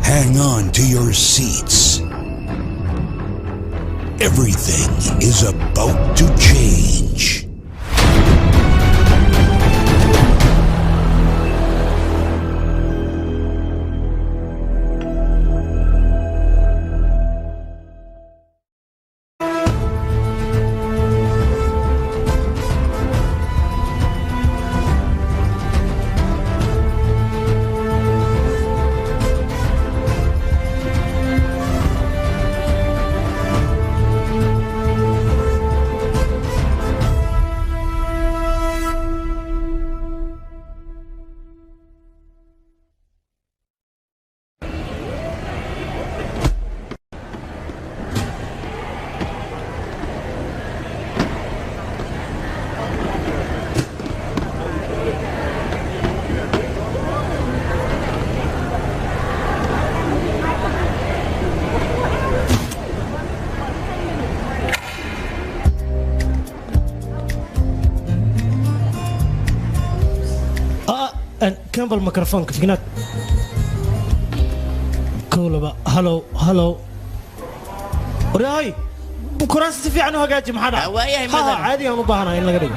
Hang on to your seats. Everything is about to change. Campbell mikrofoonka fignaad kowlaba. Halow, halow, waryahay, kuraasta si fiican u hagaaji. Maxaa dhacay? Waayahay, ha mudan. Caadi aan u baahanahay in laga dhigo.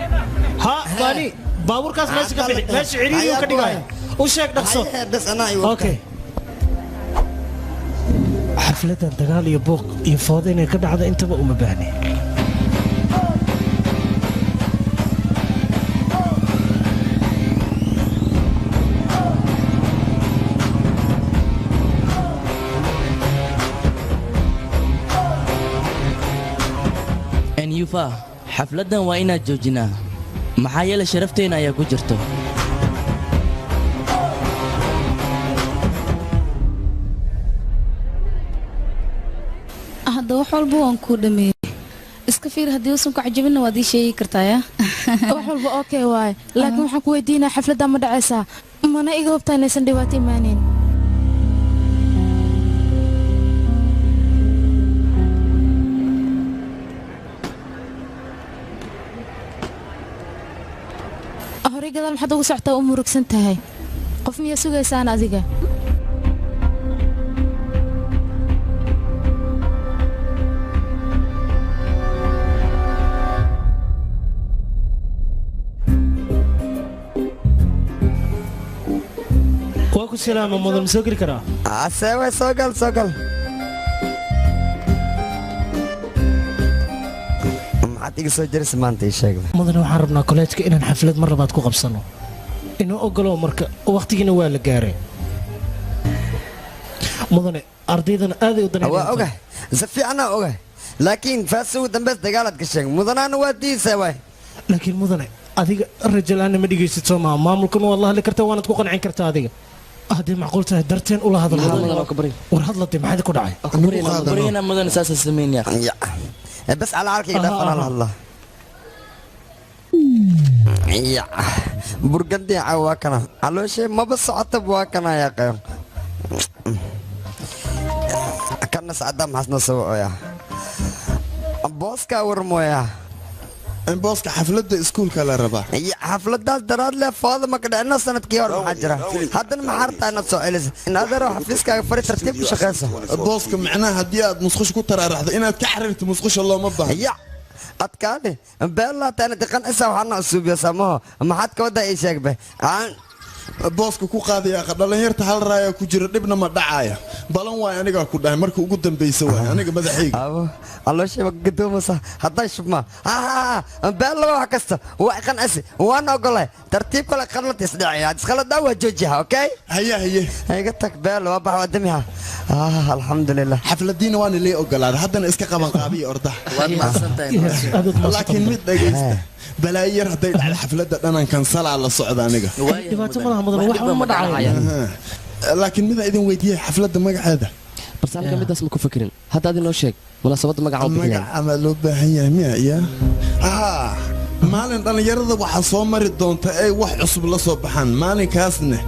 Ha baani baabuurkaas meesha ka bixi, meesha ciriiri ka dhigaya u sheeg dhaqso. Bas anaa i wata. Okay, xafladan dagaal iyo buuq iyo foodo inay ka dhacdo intaba uma baahni. Yufa, xafladdan waa inaad joojinaa, maxaa yeelay sharafteenna ayaa ku jirto. Hadda wax walba waan kuu dhameeyey, iska fiir. Haddii uusan ku cajabinna waad ii sheegi kartaa ya. Wax walba okay waaye, laakiin waxaan ku weydiinaa, xafladda ma dhacaysaa? Mana iga hubtaa inaysan dhibaato imaaneyn? Horey gadaal maxaad ugu socotaa? U murugsan tahay, qof miyaa sugaysaan adiga? Waa ku salaama mudan, ma soo geli karaa? Asewe, soo gal, soo gal. Maxaad iga soo jaraysa maanta, ii sheeg. Mudane, waxaan rabnaa koleejka inaan xaflad mar labaad ku qabsano, inuu ogolow. Marka wakhtigiina waa la gaaray mudane, ardaydana aaday u waa danaynayaan. Ogahay, si fiicanaa ogahay, laakiin faas ugu dambeys dagaalaad gasheen, mudanaana waa diidaysaa waay. Laakiin mudane, adiga rajo la'aanna ma dhigaysid, soo maha? Maamulkuna waad la hadli kartaa, waanaad ku qancin kartaa adiga haddii macquul tahay darteen ula hadal. Mudan, waa ku barya. War hadlade, maxaad ku dhacay? Baryana mudan, saasa sameyn yaa. Ya bas calacalkayga dhaaf, anaa la hadlaa. Ya burgandii caawa waa kana, calooshee maba socotaba, waa kana yaaqeyo kana sacdaa. Maxaas noo soo wacoyaa? Booskaa warmooyaa. In booska xafladda iskuulka la rabaa. Ya xafladaas daraad leh fooda maka dhicino sanadkii hore. Maxaa jira haddana? Maxaa rabtaa inaad soo celiso? In adeero xafiiskaaga fari, tartiib ku shaqayso. Booska macnaha haddii aad musqusha ku taraaraxdo, inaad ka xarirto musqusha looma baahno. Ya adkaade beellaa taana diqancisa, waxaana usuubiya samaho. Maxaad ka wadaa, ii sheegbe aan booska ku qaadaya? Dhalinyarta hal raaya ku jira, dhibna ma dhacaya. Balan waay, anigaa ku dhahay, marka ugu dambaysa waay aniga madaxayga. Abo calooshayba gadoomaysa hadday shubmaa. Ha beellaba wax kasta waa iqancisi, waan ogolay. Tartiib kale qalad isdhacaya, isqaladaa waa joojiha. Okay, haye haye, iga tag beella, waa bax, waa damiha. Alxamdulilah. Xafladiina waana lee ogolaaday, haddana iska qaban qaabiya ordaha. Waad mahadsantahay. Laakiin mid dhegaysta, balaayo yar hadday dhacdo xafladda dhanan kansalaa la socda aniga. Dhibaato ma laha mudan, waxba ma dhacayo. Laakiin mida idin weydiiyey, xafladda magaceeda? Balse halka midaas ma ku fikirin hadda, adi noo sheeg munaasabadda magaca u bixinaya. Magaca ma loo baahan yahay miya? Ya haa, maalin dhallinyarada waxaa soo mari doonta ay wax cusub la soo baxaan. Maalinkaasna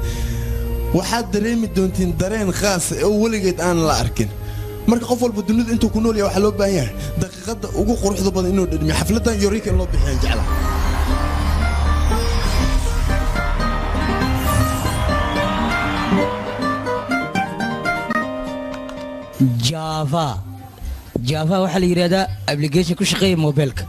waxaad dareemi doontiin dareen khaasa oo weligeed aan la arkin. Marka qof walba dunida intuu ku nool yahay waxaa loo baahan yahay daqiiqadda ugu quruxda badan inuu dhadhmiyo. Xafladdan Yorika in loo bixiyaan jecla. Java. Java waxaa la yidhahdaa application ku shaqeeya mobilka.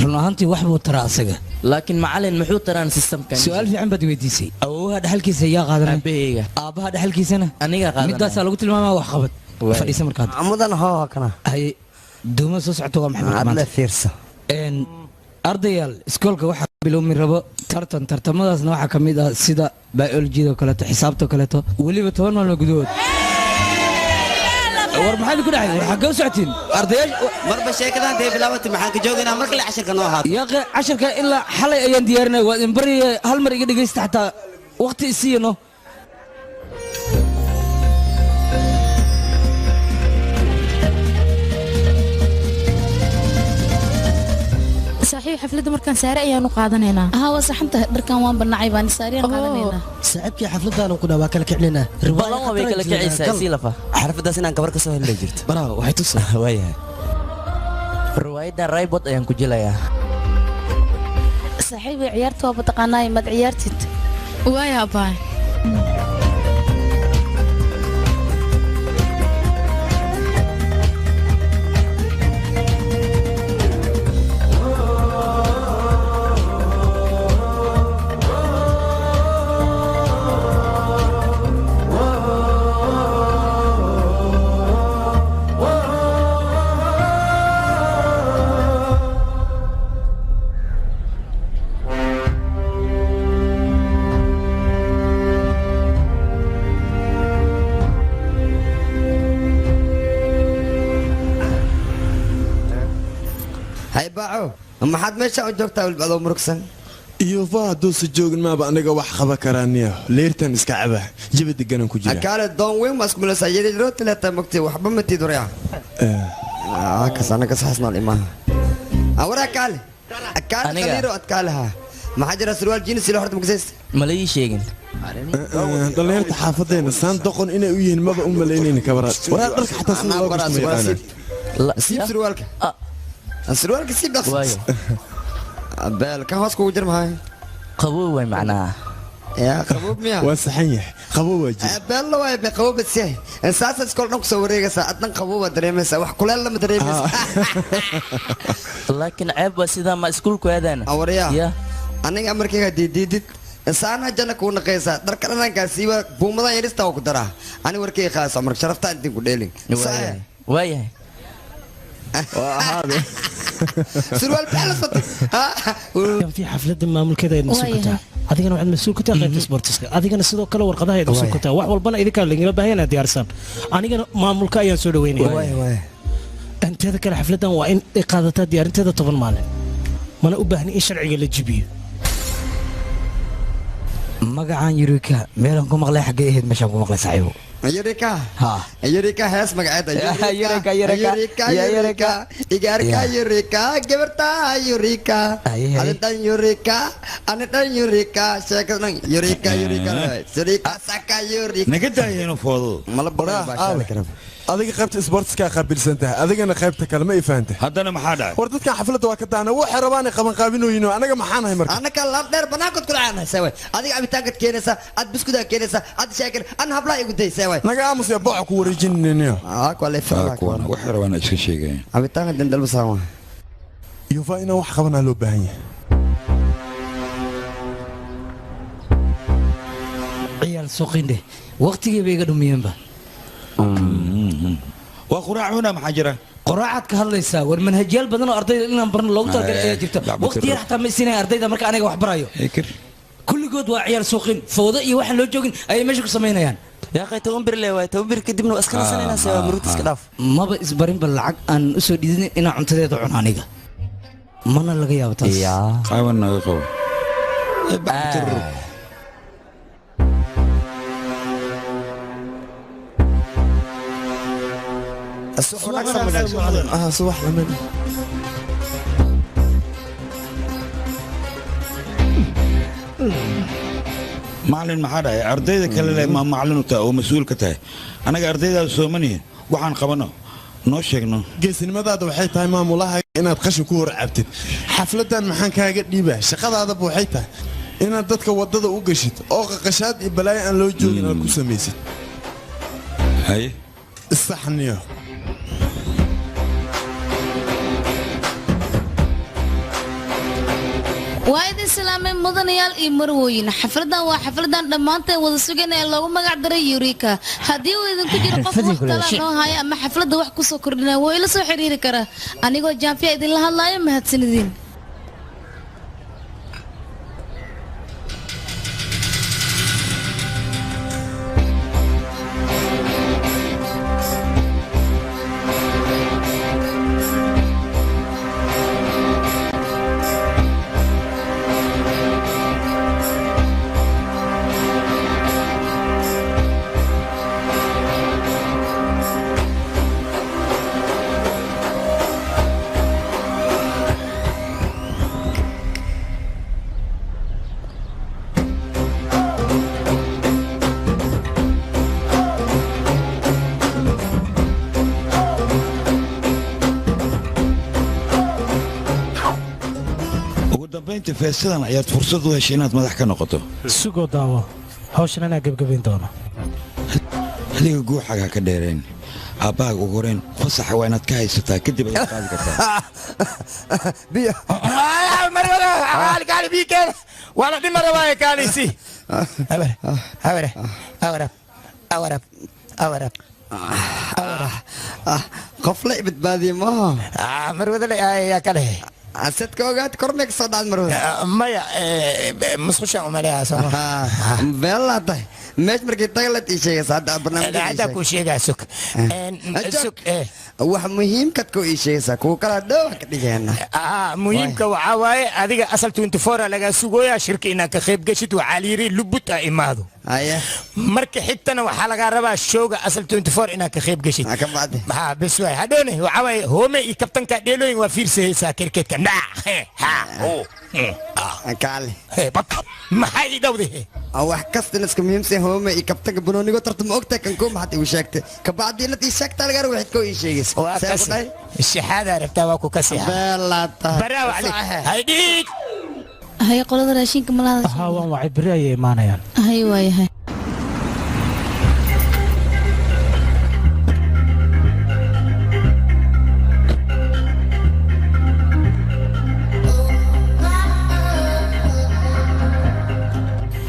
Run ahaantii wax buu taraa asaga. Laakiin macallin muxuu taraan systemkan? Su'aal fiican baad weydiisay. Awoowaha dhaxalkiisa yaa qaadanay? Aabahayga. Aabbaha dhaxalkiisana? Aniga qaadanay. Midaasaa lagu tilmaamaa wax qabad. Fadhiisa markaad. Mudan hoo kana. Haye duuma soo socoto waa maxay maanta? Fiirso. Ardayaal iskoolka waxaa bilowmi rabo tartan, tartamadaasna waxaa ka mid ah sida biolojiyada oo kaleeto, xisaabta oo kaleeto, weliba 10 maalmood gudahood. War maxaad ku dhacay? War xaggee u socotiin ardayaasha? Marba sheekadan dee bilaabatay, maxaan ka joogaynaa marka le casharka noo ahaato. Yaaqe casharka ilaa xalay ayaan diyaarinay, waa idin baryaya hal mar iga dhegaysta xataa waqti isiiyano. Saaxiib, xafladda markaan saare ayaanu qaadanaynaa. Haa, waa saxan tahay, dharkan waan banacay baan saariyaan qaadanaynaa. Saaxiibkii xafladaan ku dhawaa kala kiclinaa. Balan waa way kala kicaysaa sii lafa. Xarfadaas inaan gabar ka soo helnay jirto. Bravo, waxay tusaa. Waayahay. Riwaayaddan Raybot ayaan ku jilayaa. Saaxiib, ciyaarta waa bataqaanaa, mad ciyaartid. Waaya abaay. Maxaad meesha u joogtaa weliba adoo murugsan? Yuufa hadduusa joogin maaba aniga wax qaba karaaniyo. Leertan iska caba, jabi deganan ku jira. Akaale doon weyn ma isku milaysaa, yaryaroo tileetaa mogtay waxba ma tiid waryaa. Kaas anaga saxasnool imaha. War akaale. Akaale khaliiro adkaale haa. Maxaa jira surwaal jeans ilo horta mugsays? Ma la ii sheegin. Dhallinyarta xaafadeena saan doqon inay u yihiin maba u malaynayna kabaraad. Waraa dharka xataa sida loo gasto ma yaqaanaan. Siib surwaalka. Surwaalka siib dhaqso. Beel kan hoos kugu jir maxay? Qabow way macnaha. Yaa qabow miya? Waa saxan yahay. Qabow waa jir. Beel la waay be qabow bas yahay. Saas iskool dhan ku soo wareegaysa, adnan qabow waa dareemaysaa, wax kuleel lama dareemaysa. Laakiin ceeb waa sidaa ma iskuulku aadaan. Awariya. Aniga amarkayga diidid. Saana janna ku naqaysa dharka dhananka siiba buumadan yarista ku daraa. Ani warkayga qaas marka sharafta intiin ku dheelin. Waayahay. Waa ahaade. Surwaal beel sotay. Kan fi xafladda maamulkeeda ay mas'uul ka tahay. Adigana waxaad mas'uul ka tahay qaybta sportiska. Adigana sidoo kale warqadaha ayaad mas'uul ka tahay. Wax walbana idinka lagama baahan inaad diyaarsan. Anigana maamulka ayaan soo dhaweynaya. Waay. Inteeda kale xafladdan waa in ay qaadataa diyaarinteeda 10 maalin. Mana u baahni in sharciga la jibiyo. Magacaan Eureka meelan ku maqlay xaggee ahayd meeshaan ku maqlay saaxiibo. Eureka. Ha. Eureka hees magaceeda. Eureka Eureka Eureka Eureka igaarka Eureka gabarta Eureka. Anidan Eureka anidan Eureka sheekadan Eureka Eureka Eureka saka Eureka. Naga daayeen foodo. Mala baraa. Adiga qaybta sportska qaabilsan tahay, adigana qaybta kale ma ifahantay. Haddana maxaa dhacay? War dadkan xafladda waa ka daana, waxay rabaan ay qaban qaabinooyin, anaga maxaan ahay marka? Anaka laab dheer banaankood kula caanahay saway. Adiga cabitaankaad keenaysaa, ad biskudaa keenaysaa, ad sheekan, an hablaa igu day saway. Naga aamus ya booca ku wareejinayno. Kwale fara. Kuwana waxay rabaan iska sheegayaan. Cabitaanka dindal basaan waa. Yuufa inaan wax qabanaa loo baahan yahay. Ciyaal suuqinde, waqtigii bay iga dhumiyeenba. Waa quraac cuna maxaa jira? Quraacad ka hadlaysaa, war manhajyaal badan oo ardayda inaan barno loogu talagalay ayaa jirta. Waqti yar xataa ma isinaya ardayda marka aniga wax barayo. Kulligood waa ciyaal suuqin, fawdo iyo waxaan loo joogin ayay meesha ku samaynayaan. Yaa qay 10 bir le waay, 10 bir kadibna waa iska nasanaynaa sabab murugta iska dhaaf. Maba isbarinba lacag aan u soo dhiidin inaan cuntadeeda cuno aniga. Mana laga yaabo taas. Qaban naga qabo. Subax lamid. Macallin maxaa dhacay? Ardayda kale leh ma macallin u tahay oo mas'uul ka tahay. Anaga ardaydaas soomanihin waxaan qabano noo sheegno. Geesinimadaada waxay tahay maamulaha inaad qashin ku hor cabtid. Xafladdan maxaan kaaga dhiibaa? Shaqadaadaba waxay tahay inaad dadka waddada u gashid oo qaqashaad iyo balaayo aan loo joogin aad ku samaysid. Haye. Saxniyo. Waa idin salaamay mudanayaal iyo marwooyin. Xafladan waa xafladan dhammaanteen wada sugan ee loogu magac daray Eureka. Haddii uu idinku jiro qof wax tala noo haya ama xafladda wax ku soo kordhinaya, wuu ila soo xiriiri karaa. Anigoo Jaanfiya idinla hadlaayo, mahadsanidin. Ugu dambayntii feestadan ayaad fursad u heshay inaad madax ka noqoto. Sugoo daawo, hawshan anaa gebgabayn doono. Adiga guuxaaga ha ka dheerayn. Aabbahaaga ugu horeyn fasaxa waa inaad ka haysataa, kadib ayaad qaadi kartaa. Biyo. Kaali biikeeda waa la dhima rabaaye kaalisi. Awara awara awara awara awara. Qof la badbaadiye maaha. Marwada ayaa kale. Asadka ogaad kormay ka soo dhacad marwada. Maya, musqushaan umaleeyaa soo. Beelaa tahay meesh markii tagalad ii sheegaysa hadda barnaamijka. Hadda kuu sheegaa, sug sug. Wax muhiimkad ku ii sheegaysaa, kuwa kala dhow ka dhigeena. Muhiimka waxaa waaye adiga asal 24 lagaa sugooyaa shirka inaad ka qayb geshid. Waxaa la yidhi lubut a imaado. Marka xigtana waxaa lagaa rabaa showga asal 24 inaad ka qayb geshid. Ha bes waay, hadhoone waxaa waaye hoome iyo kabtanka dheelooyin waa fiirsahaysaa kirkeedka. Kaale, maxaa ii dhowday? Wax kasta iska muhiimsan hoome iyo kabtanka banoonigo tartama ogtahay. Kan koo maxaad igu sheegtay kabacdi inad ii sheegtaa lagaa rabo waxaad koo ii sheegaysa. Waa kasi shaxaadaa rabtaa, waa ku kasi. Beelaa tahay. Baraaw calik haydhiig. Hay, qolada raashinka ma lahadashay? Haa, waan wacay, berri ayay imaanayaan. Hay, waayahay.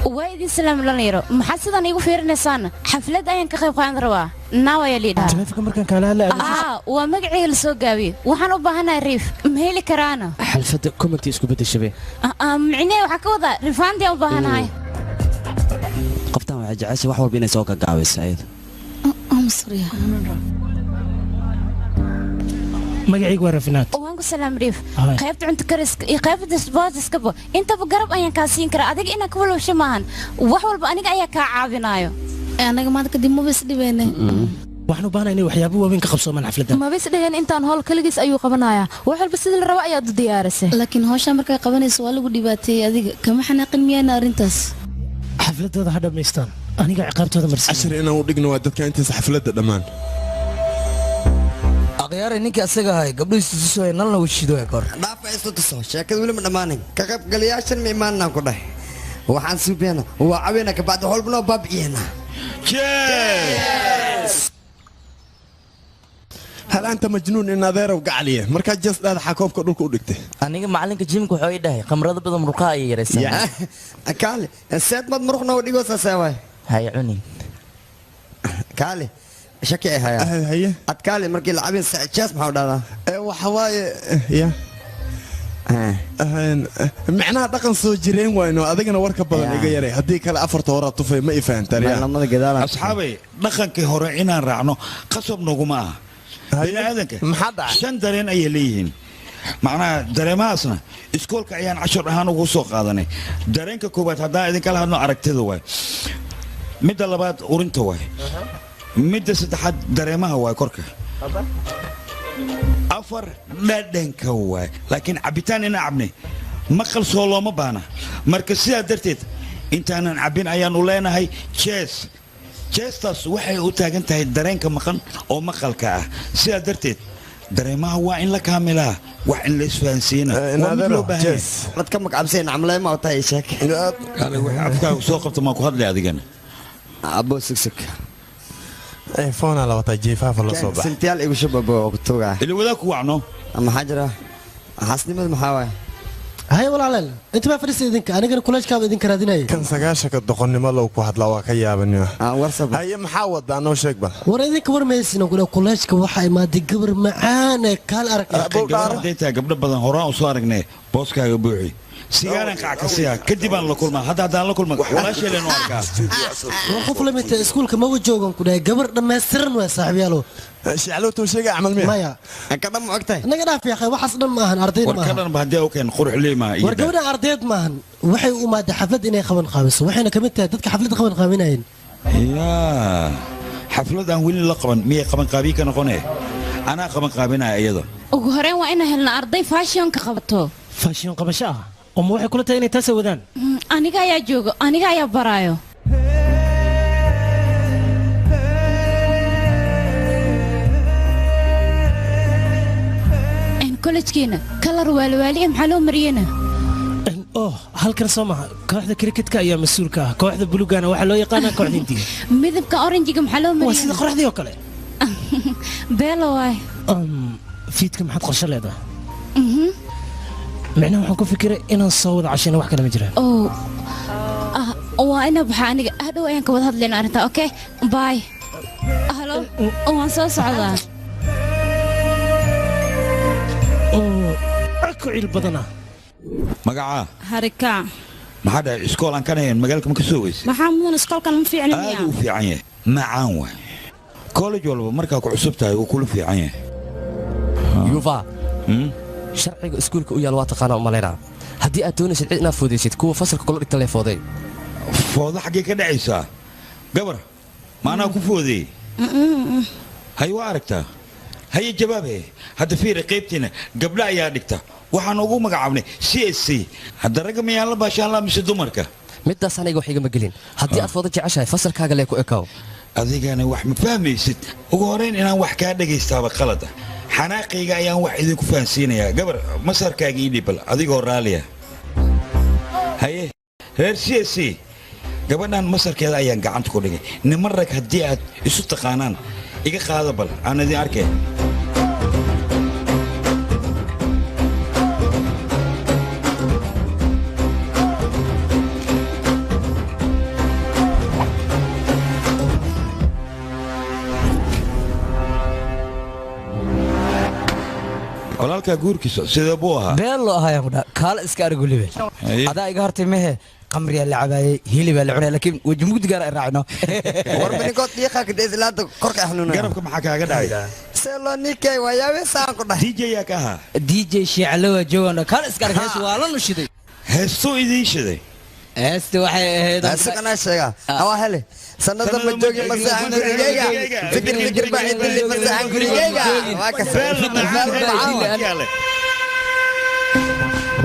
Waa idin salaam dhalinyaro, maxaad sidan iigu fiirinaysaana? Xaflad ayaan ka qayb qaadan rabaa, naaw ayaa liidhaha. Taleefanka markaan kaala hadlay. Waa magacayga la soo gaabiyey. Waxaan u baahanahay riif, ma heli karaana? Xalfadda commenti isku beddeshabe. Micnahe waxaa ka wadaa rifaantii aan u baahanahay. Qoftan waxay jeceshay wax walba inay soo gagaabayso ayada. Amusriya. Magacaygu waa Rafinaad. Waan ku salaam riif. Hay. Qaybta cunto kariska iyo qaybta sportiskaba intaba garab ayaan kaa siin karaa. Adiga inaan ka walwasho maahan, wax walba aniga ayaa kaa caawinaayo. Anaga maanta kadib maba isdhibeene. Waxaan u baahanahay inay waxyaabo waaweyn ka qabsoomaan xafladdan. Maba isdhigeen, intaan howl kaligiis ayuu qabanayaa. Wax walba sidii la rabo ayaad u diyaarisay. Laakiin hawshaa markaa qabanayso waa lagu dhibaateeyey, adiga kama xanaaqin miyaana arrintaas? Xafladooda ha dhammaystaan, aniga ciqaabtooda marsiin. Cashir inaan u dhigno waa dadka intaas xafladda dhammaan. Akhyaare, ninkii asaga ahay gabdhuhu istutusooya nalna weshido kor. Dhaafa isu tuso, sheekada weli ma dhammaanin. Ka qaybgalayaashan ma imaanaan ku dhahay. Waxaan suubeena waa caweena, kabacdi wax walba noo baabi'iyena. Hal anta majnuun in adeerow gacaliye markaa jas dhaadaxa koobka dhulka u dhigtay? Aniga macalinka jimka wuxuu ii dhahay khamrada badan murqaha ayay yaraysaa. Kaale, seed mad muruq noo dhigo saasee waay. Hay cunin. Kaale, shaki ay hayaa. Haye. Ad kaale, markii la cabin jees maxaa u dhahdaa? Waxa waaye ya micnaha dhaqan soo jireen wayno. Adigana warka badan iga yaray, haddii kale afarta horaa tufay. Ma i fahantaan? Asxaabay, dhaqankii hore inaan raacno qasab noguma aha. Bini'aadanka shan dareen ayay leeyihiin. Macnaha dareemahaasna iskoolka ayaan cashar ahaan ugu soo qaadanay. Dareenka koowaad haddaan idinkala hadno aragtida waay, midda labaad urinta waay, midda saddexaad dareemaha waay korka, afar dhadhanka waay. Laakiin cabitaan inaan cabnay maqal soo looma baahna. Marka sidaa darteed intaanan cabbin ayaanu leenahay jees. Jeestaas waxay u taagan tahay dareenka maqan oo maqalka ah. Sidaa darteed dareemaha waa in la kaamilaa, wax in la isfahansiina waa mid loo baahan yahay. Dad ka magacabseen camleema u tahay sheek. Afkaaga soo qabta maa ku hadlay adigana? Abo, sug sug. IPhone la wataa jiifaafa la soo bax. Sintiyaal igu shubabo oo ku tuuga. Ila wadaa ku wacno. Maxaa jira? Xasnimada maxaa waay? Hay walaaleel, inta ma fadhiisa idinka, anigana kuleejkaaba idinka raadinayay. Kan sagaashanka doqonnimo low ku hadlaa waa ka yaabanima. Haye maxaa wadaa noo sheeg bal. War idinka war maysin oo kuleejka waxaa imaaday gabar macaan ee kaal arag. Gabadha tahay gabdho badan horaan u soo aragnay booskaaga buuxi. Sigaaran qac ka siyaa kadib aan la kulmaa hadda haddaan la kulma walaashay leen u arkaa. War qof la mid ah iskuulka ma joogan ku dhahay gabar dhammaystiran waa saaxiibayaalo. Shaclo tuu sheegay camal miya? Maya. Ka dhan ma ogtahay? Naga dhaaf yaa akhay, waxaas dhan ma ahan ardayd ma war ka ahan. dhan ba haddii u keen qurux leema. War gabadha ardayd ma ahan, waxay u imaaday xaflad inay qaban qaabiso, waxayna kamid tahay dadka xaflad qaban qaabinayeen. Yaa xaflad aan weli la qaban miyay qaban qaabiye ka noqonee? Anaa qaban qaabinaya iyada. Ugu horreyn waa inaan helna arday fashionka qabato. Fashion qabasho ah oo ma waxay kula tahay inay taas wadaan? Aniga ayaa joogo, aniga ayaa baraayo. Collegekeena kalar waaliwaali maxaa loo mariyena? Oh halkan soo maha kooxda cricketka ayaa mas-uulka ah, kooxda bulugana waxaa loo yaqaanaa kooxda hindiga. Midabka oranjiga maxaa loo waa mariyena? Sida qoraxdii oo kale. Beelo waay. Fiidka maxaad qorshe leedahay? Micnaha waxaan ku fikiray inaan soo wada cashayna, wax kale ma jiraan. Oh ah, waa ina baxa aniga, hadhow ayaan ka wada hadlayna arrintaa. Okay, bye. Halo, waan soo socdaa. Ku ciil badana. Magacaa? Harika. Maxaa dhahay iskool aan ka nahayn magaalka ma ka soo weysay? Maxaa mudan iskoolkan ma fiicna aad miyaa? U fiican yahay, macaan waay. College walba markaa ku cusub tahay wuu kula fiican yahay. Yuva, sharciga iskuulka u yaal waa taqaanaa u malaynaa. Haddii aad doonaysid cid inaad foodaysid, kuwa fasalka kula dhigta lee fooday. Fooda xaggee ka dhacaysaa gabar? Maanaa ku foodeeyey? Hay waa aragtaa. Haye jawaabe hadda fiiri, qaybtiina gabdha ayaa dhigta, waxaan ugu magacaabnay c s c. Hadda ragga miyaan la baashaan laa mise dumarka? Midaas aniga wax igama gelin. Haddii aad foodo jeceshahay fasalkaaga lee ku ekow. Adigana wax ma fahmaysid. Ugu horeyn inaan wax kaa dhagaystaaba qalad ah. Xanaaqayga ayaan wax idinku fahansiinayaa. Gabar, masarkaaga ii dhibal adigoo raaliya. Haye reer c s c, gabadhan masarkeeda ayaan gacanta ku dhigay. Niman rag haddii aad isu taqaanaan iga qaada bal aan idin arkay. Walaalkaa guurkiisa sidee buu ahaa? Been loo ahaayaan ku dhaha kaala iska arag weliba. Adaa iga hortay mehe, qamriyaa la cabaayey, hilibaa la cunay, laakiin weji mugdigaana ay raacno. War minikood dhiiqa ka islaanta korka xanuunaya. Garabka maxaa kaaga dhacay? Selo ninkay waa yaabay saan ku dhahay. DJ yaa ka ahaa? DJ Shiicalo waa joogaan, kaala iska arag hees waa la nushiday. Heestuu idiin shiday? Heesta waxay ahayd Heesta sheega. Hawa hele. Sanada ma joogin masaxan gurigeyga. Fikir fikir baa idili masaxan gurigeyga. Waa ka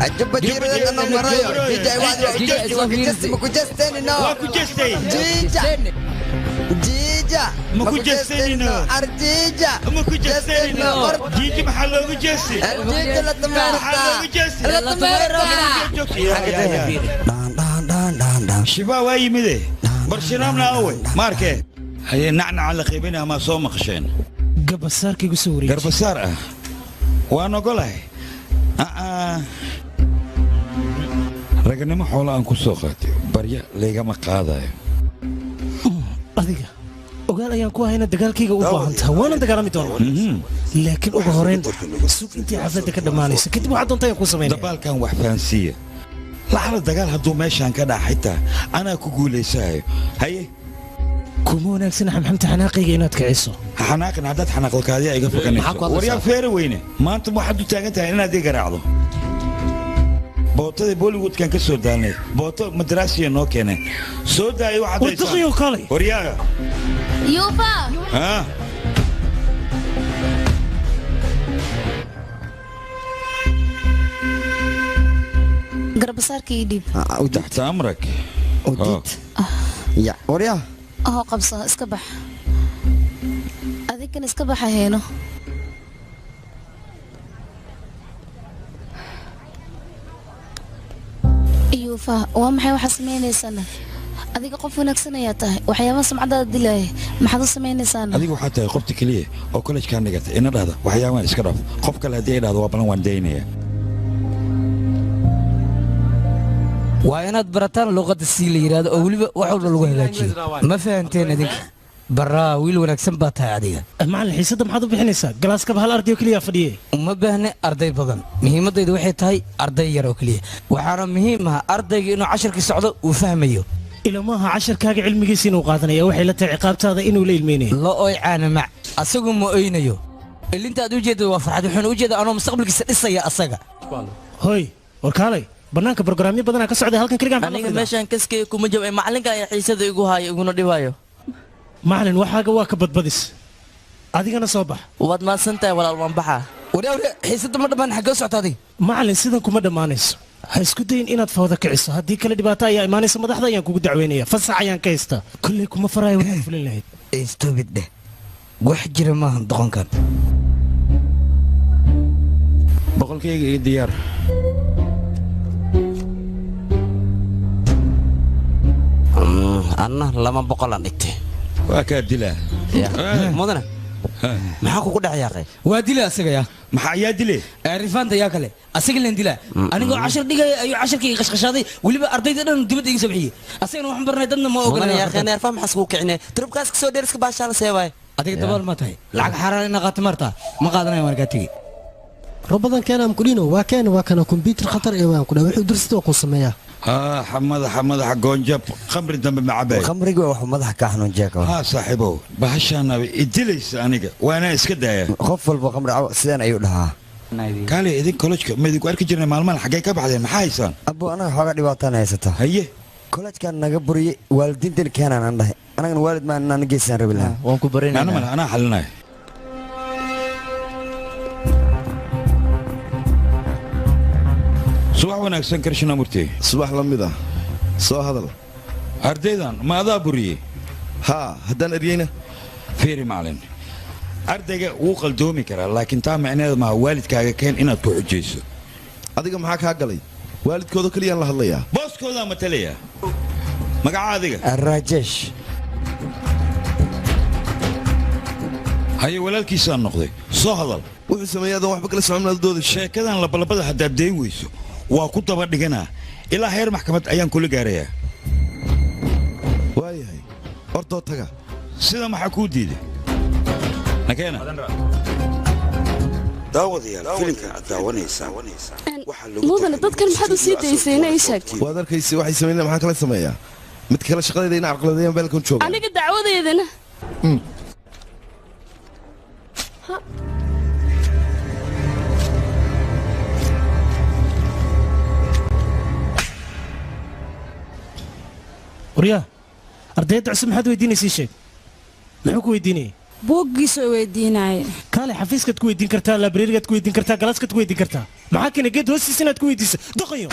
Ajabba jiirada no marayo. DJ waa waa ku jesti ma ku jesteni no. Waa ku jestey. Jija. Jija. Ma ku jestenino. Arjija. Ma ku jestenino. Jiji maxaa loogu jesti? Arjija la tumeerta. Maxaa loogu jesti? La tumeerta. Shibaa waa yimide barshinaamna awe ma arkee. Haye nacnaca la qaybinaya maa soo maqasheen? Garbasaarkaygu soo wareejiyey. Garbasaar ah waan ogolahay. Raganimo xoola aan ku soo qaatay barya laygama qaadayo. Adiga ogaal ayaan ku hayna dagaalkayga u baahan tahay, waana dagaalami doonaa, laakiin ugu horeyn sug intii xafladda ka dhammaanayso, kadib waxaad doonta ayaan kuu samaynaya. Dabaalkan wax fahansiiya lacala dagaal hadduu meeshaan ka dhaca xitaa anaa ku guulaysahayo. Haye kuma wanaagsana xamxamta xanaaqayga inaad kiciso. Ha xanaaqin, haddaad xanaaqdo kaadiyaa iga fakanayso. Waryaa feere weyne, maanta waxaad u taagan tahay inaad ii garaacdo. Bootadii Bollywoodkan ka soo daalnay, booto madraasiya noo keenay soo daayay waxaad War duqiyow kaalay. Waryaaga Yuufa. Haa Garbasaarka ii dhiib. Taxta amrak. Udid. Ya, waryaa. Aho qabso, iska bax. Adigan iska baxa heeno. Yuufa, waa maxay waxaa samaynaysana? Adiga qof wanaagsan ayaa tahay, waxyaabaha sumcadaada dilaya maxaad u samaynaysaana? Adiga waxaa tahay qofta keliya oo kollejkaan dhigatay ina dhahda waxyaabahan iska dhaaf. Qof kale haddii ay dhahdo waa balan, waan daynaya. Waa inaad barataan luqadda si la yidhaahdo oo weliba wax walba lagu hagaajiyo. Ma fahanteen idinka? Baraa wiil wanaagsan baa tahay adiga. Macallin, xiisadda maxaad u bixinaysaa? Galaaskaba hal arday oo keliya fadhiye. Uma baahne arday badan, muhiimaddaydu waxay tahay arday yar oo keliya. Waxaana muhiim ah ardayga inuu casharkii socdo uu fahmayo. Ilamaha casharkaaga cilmigiisa inuu qaadanaya waxay la tahay ciqaabtaada inuu la ilmeynayo. La oy caanamac, asagu ma oynayo. Ilinta aad u jeeddo waa farxad, wuxuuna u jeedaa anoo mustaqbalkiisa dhisaya asaga. Hoy, warkaalay, bannaanka barnaamijyo badanaa ka socday, halkan keligaa maxaa Aniga meeshaan kaskeyga kuma jabay, macallinka ayaa xiisada igu haayo iguna dhibayo. Macallin, waxaaga waa ka badbadis, adigana soo bax. Waad mahadsan tahay walaal, waan baxaa. Waryaa, xiisadda ma dhammaan, xaggee u socota adiga? Macallin, sidan kuma dhammaanayso. Ha isku dayin inaad fawda kiciso, haddii kale dhibaato ayaa imaanaysa. Madaxda ayaan kugu dacweynaya, fasax ayaan ka haystaa. Kolley kuma faraayo waxaad fulin lahayd. Stupid dheh, wax jira maahan doqonkan. Boqolkayga ii diyaar. Anna 200 aan dhigtay. Waa kaa dilaa. Mudane, maxaa kugu dhex yaaqay? Waa dila asaga yaa. Maxaa yaa dile? Rifaanta yaa kale, asaga leen dilaa. Anigoo cashar dhigaya ayuu casharkii qashqashaaday, weliba ardayda dhan dibadda iga soo bixiyey. Asagana waxaan barnay dadna ma Mudane ogola. yaaqeen erfaan, maxaa iskugu kicine turubkaas kasoo dheer iska baashaala seewaay. Adiga dabaal ma tahay, lacag xaaraan ina qaata martaa ma qaadanaya, waan kaa tegey. Robadan keena amkudhino waa keena, waa kana kombyuutar khatar ee waan ku dhahay, wuxuu dursida waa kuu sameeyaa. Haa, madaxa madaxa goonjab, khamri dambe ma cabay. Khamriga waa wuxuu madaxa kaa xanuunjiya ka. Haa saaxiibow, bahashaana idilaysa aniga, waana iska daaya. Qof walba khamri cabo sidaan ayuu dhahaa. Kaale, idin kollejka ma idinku arki jirnay maalmahan, xaggee ka baxdeen? Maxaa haysaan? Abbo, anaga xoogaa dhibaataan haysata. Haye. Kollejkan naga buriyey, waalidiintan keenaan aan dhahay, anagana waalid maan inaan geesaan rabi lahaa. Waan ku Macno male, anaa xalinaya. Subax wanaagsan, Krishna Murti. Subax la mid ah, soo hadal. Ardaydan ma adaa buriyey? Haa, haddaan eryeyna. Fiiri macalin, ardayga wuu qaldoomi karaa, laakiin taa micneheedu maaha waalidkaaga keen inaad ku xujayso. Adiga maxaa kaa galay? Waalidkooda keliyaan la hadlayaa. Booskoodaa matalaya. Magaca adiga? Rajesh. Haye, walaalkiisaan noqday, soo hadal. Wuxuu sameeyay adoon waxba kala socon doodaysa. Sheekadan labalabada haddaad dayn weyso waa ku daba dhiganaa, ilaa heer maxkamad ayaan kula gaarayaa. Waayahay, ordoo taga. Sida maxaa kuu diiday? Nakeena. Daawadayaal, filimkan aad daawanaysaan waxaa lagu Mudane, dadkan maxaad u sii daysayna ii sheeg. Waad arkaysa waxay sameynayaan, maxaan kala sameeyaa? Mid kale shaqadayda ina carqaladeeyaan beelkan jooga. Aniga dacwadeydana. Waryaa, ardayda cusub maxaad weydiinaysa? Ii sheeg, muxuu ku weydiinayay? Buuggiisoo weydiinaaye. Kaale, xafiiskaad ku weydiin kartaa, librarigaad ku weydiin kartaa, galaaskaad ku weydiin kartaa. Maxaa keenay geed hoostiisa inaad ku weydiiso? Doqoyo,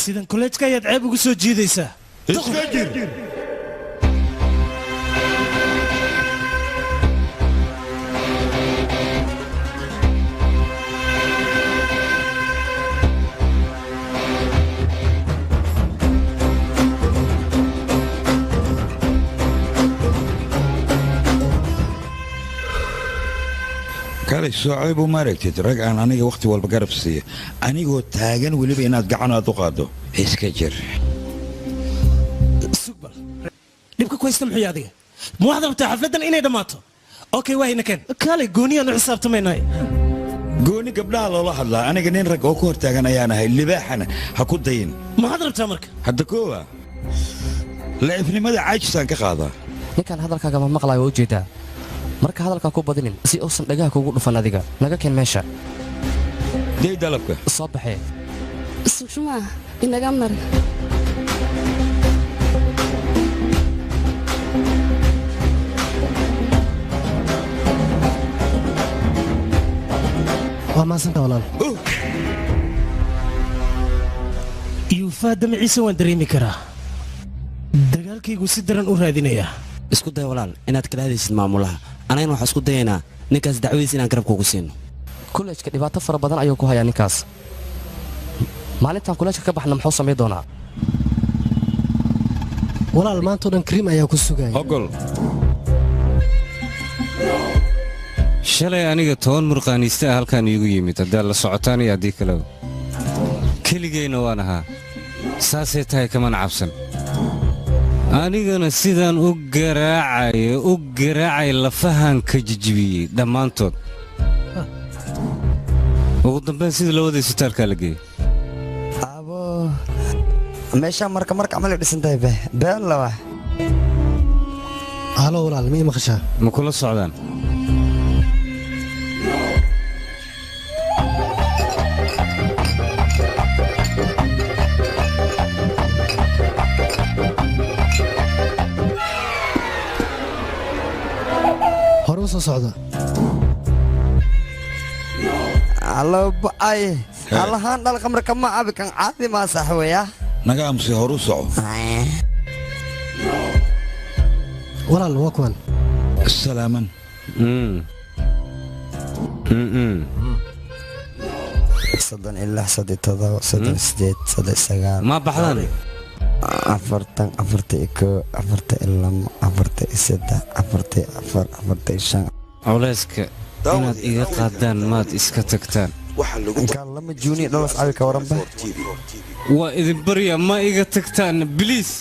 sidan kolleejka ayaad ceeb ugu soo jiidaysaa. Iska jir. Kaalay, soocay buu maaragtid rag aan aniga wakhti walba garab siiya, anigoo taagan weliba inaad gacan aad u qaaddo. Iska jir. Sugbal, dhibka ku haysta muxuu yahay? Adiga ma waxaad rabtaa xafladdan inay dhammaato? Okay, waa ina keen. Kaalay, gooniyaan u xisaabtamaynay. Gooni gabdhaha loola hadlaa, aniga nin rag oo ku hortaagan ayaan ahay, libaaxana ha ku dayin. Maxaad rabtaa marka? Hadda koowa laciifnimada caajisaan ka qaadaa. Ninkan hadalkaaga ma maqlayo, waa ujeedaa. Marka hadalkaa ku badinin si uusan dhagaha kugu dhufan. Adiga naga keen meesha. Day dalabka. Soo baxee. Sushmaa, inaga mari. Waa mahadsantaa walaal. Yuufaa damaciisa waan dareemi karaa, dagaalkaygu si daran u raadinayaa. Isku day walaal inaad kala hadaysid maamulaha, anagana waxaan isku dayaynaa ninkaas dacwadiisa inaan garab kugu siino. Kollejka dhibaato fara badan ayuu ku hayaa ninkaas. Maalintaan kollejka ka baxna muxuu samayn doonaa? Walaal, maanta oo dhan Kariim ayaa ku sugaya. Ogol. Shalay aniga 10 murqaaniiste ah halkaan iigu yimid, haddaad la socotaan iyo haddii kaleba. Keligayna waan ahaa, saasay tahay kamana cabsan. Anigana sidaan u garaacayo u garaacay, lafahan ka jijibiyey dhammaantood. Ugu dambayn sidii labada isbitaalkaa la geeyey. Abo, meeshaa marka marka camal ay dhisan tahay, be been lawa. Halo walaal, ma ii maqashaa? Ma kula socdaan? Hore u soo socda. Allo ba'ay, allahaan dhal, khamri kama cabi, kan caadi maa sax weya. Naga amsi, horu soco. Walaal, waa kuwan. Salaaman. 36, 37, 38, 39. Ma baxdaan? 40, 41, 42, 43, 44, 45. Culayska inaad iga qaadaan maad iska tagtaan? Inkaan lama juuni dhalas cabi ka waranba. Waa idin barya, ma iga tagtaan, please.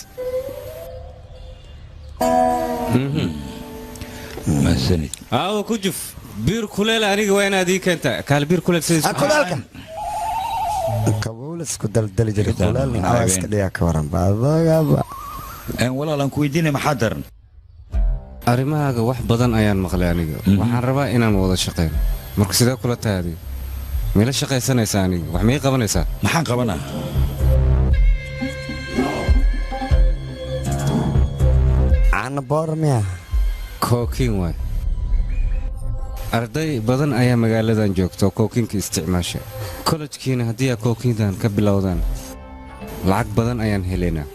Mahadsanid. Aawo ku juf biir kuleel, aniga waa inaad ii keentaa kaale biir kuleel sidiis. Kulaalka kabuul isku daldali jiray, kulaal aa iska dhigaa ka waranba adagaba. Walaal, aan ku weydiinay, maxaa daran? Arrimahaaga wax badan ayaan maqlay. Aniga waxaan rabaa inaan wada shaqeyno. Marka sidee kula tahay adiga? Mila shaqaysanaysaa? Aniga wax mii qabanaysaa? Maxaan qabanaa? Caana boor miya? Kookiin waay. Arday badan ayaa magaaladan joogta oo kookiinka isticmaasha. Kollejkiina haddii aa kookiintan ka bilowdaan, lacag badan ayaan helaynaa.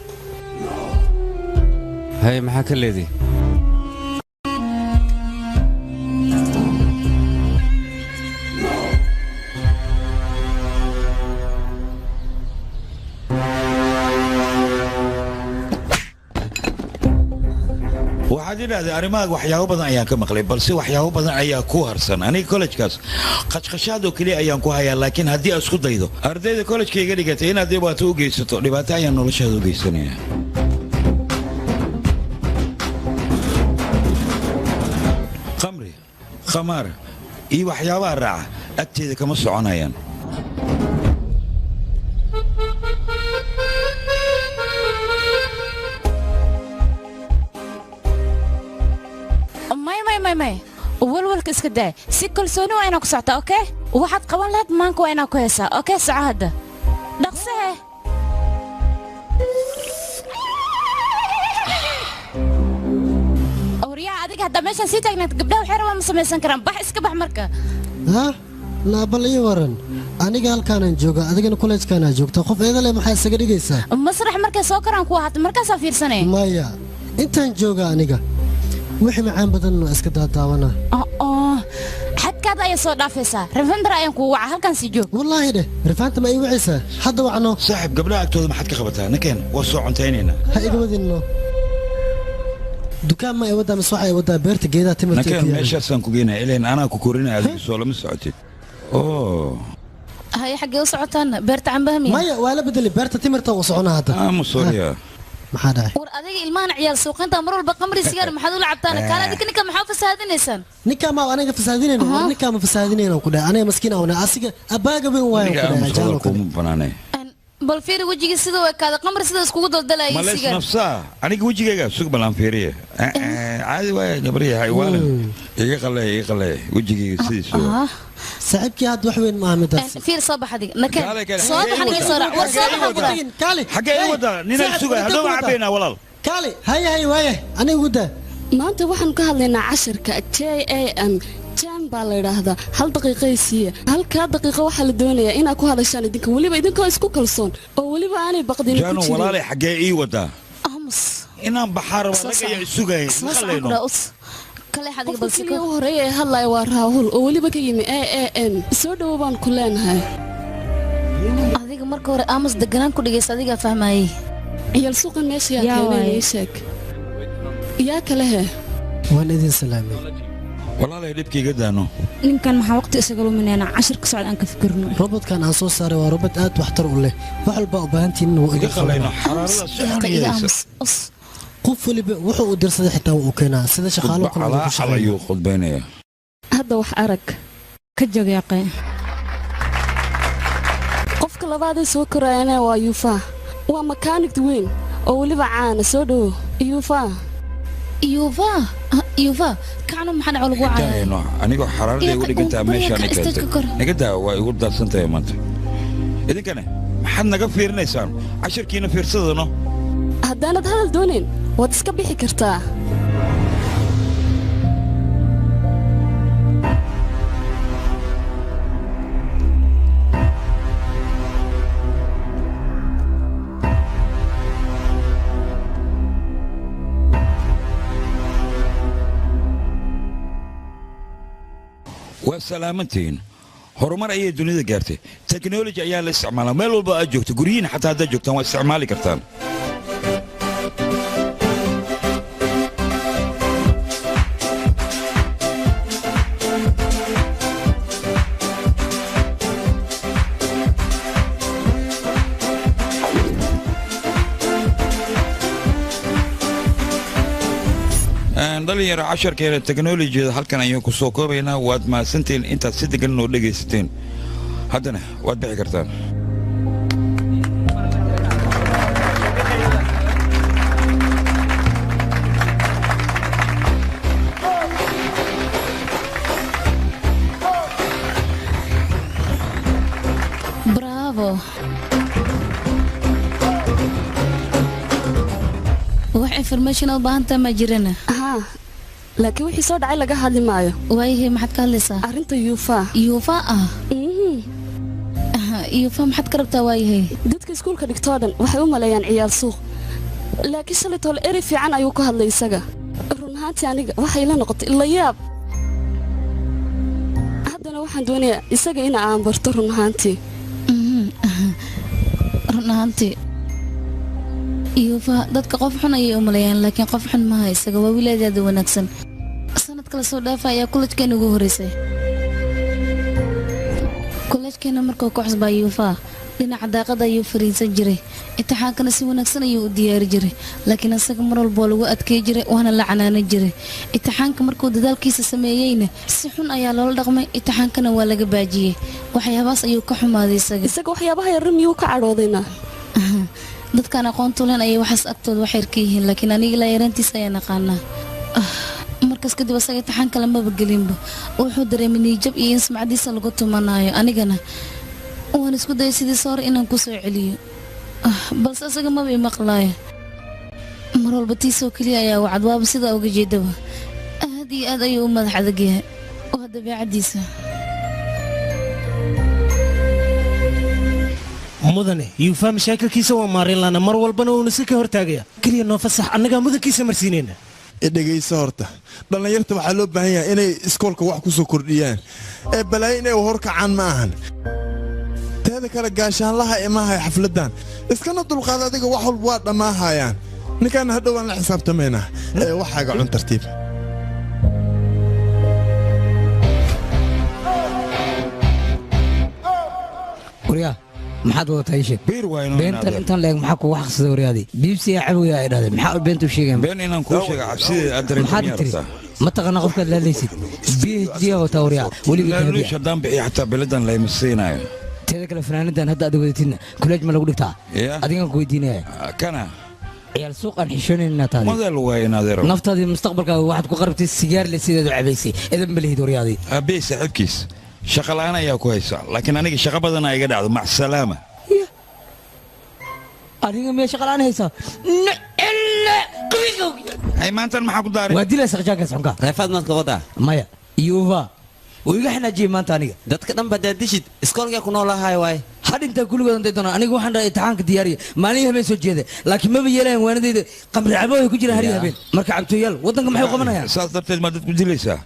Haye, maxaa ka leedihi? Waxaad idhahdee, arrimahaaga waxyaabo badan ayaan ka maqlay, balse waxyaabo badan ayaa ku harsan. Aniga kollejkaas qashqashaad oo keliya ayaan ku hayaa, laakiin haddii aad isku daydo ardayda kollejka iga dhigatay inaad dhibaato u geysato, dhibaato ayaan noloshaada u geysanaya. Khamri, khamaar iyo waxyaabaha raaca agteeda kama soconayaan. May, may, may, may, walwalka iska daa. Si kalsooni waa inaa ku socotaa, okay? Waxaad qaban lahayd maanka waa inaa ku haysaa, okay? Soco hadda, dhaqsehe. Awriyaha adiga, haddaa meeshaan sii taagnayd, gabdhaha waxay rabaan ma samaysan karaan. Bax, iska bax marka. Ha naa, bal ii waran. Aniga halkaanaan jooga, adigana kolejkaanaa joogta. Qof eedale maxaa isaga dhigaysaa? Masrax markay soo karaan kuwa hata markaasaa fiirsanay. Maya, intaan jooga aniga wixii macaan badan waa iska daadaawana. Oo xadkaada ayaa soo dhaafaysaa. Rafendar ayaan kugu waca, halkan sii joog. Wallaahi dheh, Rifaanta ma ii wacaysaa? Hadda wacno. Saaxiib, gabdhaha agtooda maxaad ka qabataa? Ninkeen waa soo cuntaynaynaa. Ha iga wadinno. Dukaan ma ay waddaa mise waxa ay waddaa beerta geedaha timirta ee Nakeen. ku yaala? Meeshaasaan ku geynaya, ileen anaa ku korinaya, adigu soo lama socotid oo. Haye, xaggee u socotaana? Beerta cambaha miya? Maya, waa la bedelay, beerta timirta u socona hadda. Aamusooriya. Maxaa dhacay? War adiga, ilmahan ciyaal suuqinta mar walba qamri sigaar maxaad ula cabtaan? Kaale adika, ninka maxaa u fasahaadinaysaan? Ninkaa ma aniga fasaadinayno? War ninkaa ma fasaadinayno ku dhahay. Aniga maskiin awna, asiga abbaaga weyn waayan Ninka ku dhahay aamus, jaalo hadal kale. kuma banaanay. Bal fiiri wejigii siduu ekaada, qamri sida iskugu daldalayay Ma leys sigaar. Nafsaa aniga wejigayga sug, balaan fiiriye. Caadi waaya, gabaryahay waalin iga qalay, iga qalay wejigayga sidiisu. Saaxiibkii hadda wax weyn maaha midaas. Fiir, soo bax adiga, nakeen. Kaale, kaale. Soo bax aniga, soo raac. War soo bax aan ku dhahay. Kaale. Xaggee ii wadaa? Ninaan sugaya haddaba cabaynaa, walaal. Kaale, haye haye, waaye aniga ugu daa. Maanta waxaan ka hadlaynaa casharka JAM. Jam baa la yidhaahdaa. Hal daqiiqay siiya. Halkaa daqiiqo waxaa la doonayaa inaad ku hadashaan idinka, weliba idinkoo isku kalsoon oo weliba aanay baqdin ku Jaanu jirin. Walaalay, xaggee ii wadaa? Aamus. Inaan baxaa rabaa, rag ayaa isugaya. Soo Ma soco. qallayno. Ku dhahay, us kale adiga. Qofka Bal siko. keliya u horeeya ee hadlaya waa Raahul oo weliba ka yimi AAM. Soo dhowo baan ku leenahay. Adiga marka hore aamus, deganaan ku dhegaysa, adigaa fahmayey. Ciyaal suuqan meesha yaa keenay ii sheeg. Yaa kale he. Waan idin salaamay. Walaalay dhibkayga daano. Ninkan maxaa waqti isaga luminaynaa cashir ka socda aan ka fikirno. Robotkan aan soo saaray waa robot aad waxtar u leh. Wax walba u baahantiin wuu iga qalayno xaraarada si xun yeelaysa. Qof waliba wuxuu u dirsaday xitaa wuu keenaa sida shaqaalo kale ugu shaqeeyo. Ayuu khudbeynaya. Hadda wax arag. Ka joog yaqeen. Qofka labaad ee soo korayana waa Yufa. Waa makaanig weyn oo waliba caana soo dhow. Yufa. Yufa, Yufa, kacna maxaa dhaco lagu caayay? Anigoo xaraarada igu dhigantaa meeshaan i keentay. Naga daa waa igu daadsantahay maanta. Idinkana maxaad naga fiirinaysaan? Cashirkiina fiirsadano. Haddaanad hadal doonayn waad iska bixi kartaa. Waa salaamantihiin. Horumar ayay dunida gaartay. Technology ayaa la isticmaalaa meel walba aad joogto, guryihiin xataa haddaad joogtaan waa isticmaali kartaan. Dhalinyaro casharkeena teknolojiyada halkan ayaan ku soo koobaynaa. Waad mahadsantihiin intaad si degan noo dhegaysateen. Haddana waad bixi kartaan. Bravo. Wax information u baahan tahay ma jirana? Haa, laakiin wixii soo dhacay laga hadli maayo. Waayahay, maxaad ka hadlaysaa? Arrinta Yufa. Yufa ah? Yufa maxaad ka rabtaa waayahay? Dadka iskuulka dhigtoo dhan waxay u maleeyaan ciyaal suuq. Laakiin shalay toole erey fiican ayuu ku hadlay isaga. Run ahaantii aniga waxay la noqotay la yaab. Haddana waxaan doonayaa isaga in aan barto run ahaantii. Run ahaantii Yufa dadka qof xun ayay u maleeyaan, laakiin qof xun maaha isaga, waa wiilaadeeda wanaagsan. Sanad kala soo dhaafa ayaa kolejkeena ugu horeysay. Kolejkeena markuu ku cusbaa Yufa dhinaca daaqada ayuu fariisan jiray. Imtixaankana si wanaagsan ayuu u diyaari jiray, laakiin isaga mar walba waa lagu adkeey jiray waana la canaanan jiray. Imtixaanka markuu dadaalkiisa sameeyeyna si xun ayaa loola dhaqmay, imtixaankana waa laga baajiyey. Waxyaabahaas ayuu ka xumaaday isaga. Isaga waxyaabaha yar miyuu ka cadhoodayna? Dadkaan aqoontu leen ayay waxaas agtooda wax yar ka yihiin, laakiin aniga ilaa yaraantiisa ayaan aqaanaa. Markaas kadib asaga imtixaan kale maba gelinba. Wuxuu dareemay niyadjab iyo in sumcadiisa lagu tumanaayo. Anigana waan isku dayay sidii hore inaan ku soo celiyo, balse asaga maba imaqlaayo. Mar walba tiisoo keliya ayaa wacad, waaba sidaa uga jeedaba. Aad iyo aad ayuu u madax adag yahay, waa dabeecaddiisa. Mudane Yufa mashaakilkiisa waa maarin lana, mar walbana wuuna si ka hortaagaya. Keliya noo fasax, annagaa mudankiisa marsiinayna. Dhegayso horta, dhallinyarta waxaa loo baahan yahay inay iskoolka wax ku soo kordhiyaan ee balaayo inay horkacaan ma ahan. Teeda kale gaashaanlaha imahay xafladdan iskana dulqaad, adiga wax walba waa dhammaahayaan. Ninkaana hadhow waan la xisaabtamaynaa. Ee waxaaga cun tartiib. Waryaa, maxaad wadataa ii sheeg? Beentan intaan leeg maxaa kugu xaqsaday waryaadii? Biibsi yaa caboya ay dhahdeen, maxaa beenta u sheegayaan? Been inaan kuu sheego cabsideeda aad dareento Maxaad miyaa tiri? rabtaa? Ma taqaanaa qofkaad la hadlaysid? PhD aa wataa waryaa, weliba Laaluush dahabiya. haddaan bixiyo xataa biladan layma siinaayo. Teeda kale fanaanidan hadda aad wadatidna kuleej ma lagu dhigtaa? Adigaan ku weydiinaya. Kana ciyaal suuq aan xishoonayn inaad tahay. Model waa inaad yaro. Naftaadii mustaqbalkaaga waxaad ku qarabtay sigaar le sideed u cabaysay. Edan ma lihid waryaadii. Aabbe saaxiibkiis shaqa la'aan ayaa ku haysa, laakiin aniga shaqa badan iga dhacdo. Mac salaama. Adiga miyaa shaqa la'aan haysaa? Hay maantan maxaa ku daaray? Waa dilaysa qajaankaas xunka. Reefaad maad ka wadaa? Maya, Yufa wuu iga xanaajiyey maanta aniga. Dadka dhan baad dishid iskoolkaa ku noolahay waay. Hadhintaa kulligood intay doonaan. Aniga waxaan dhahay imtixaanka diyaariya, maalin habeen soo jeeda, laakiin maba yeelayan waanadayda. Qamri cabo ay ku jiraan har iyo habeen. Marka cabtooyaal waddanka maxay u qabanayaan? Saas darteed ma dadku dilaysaa?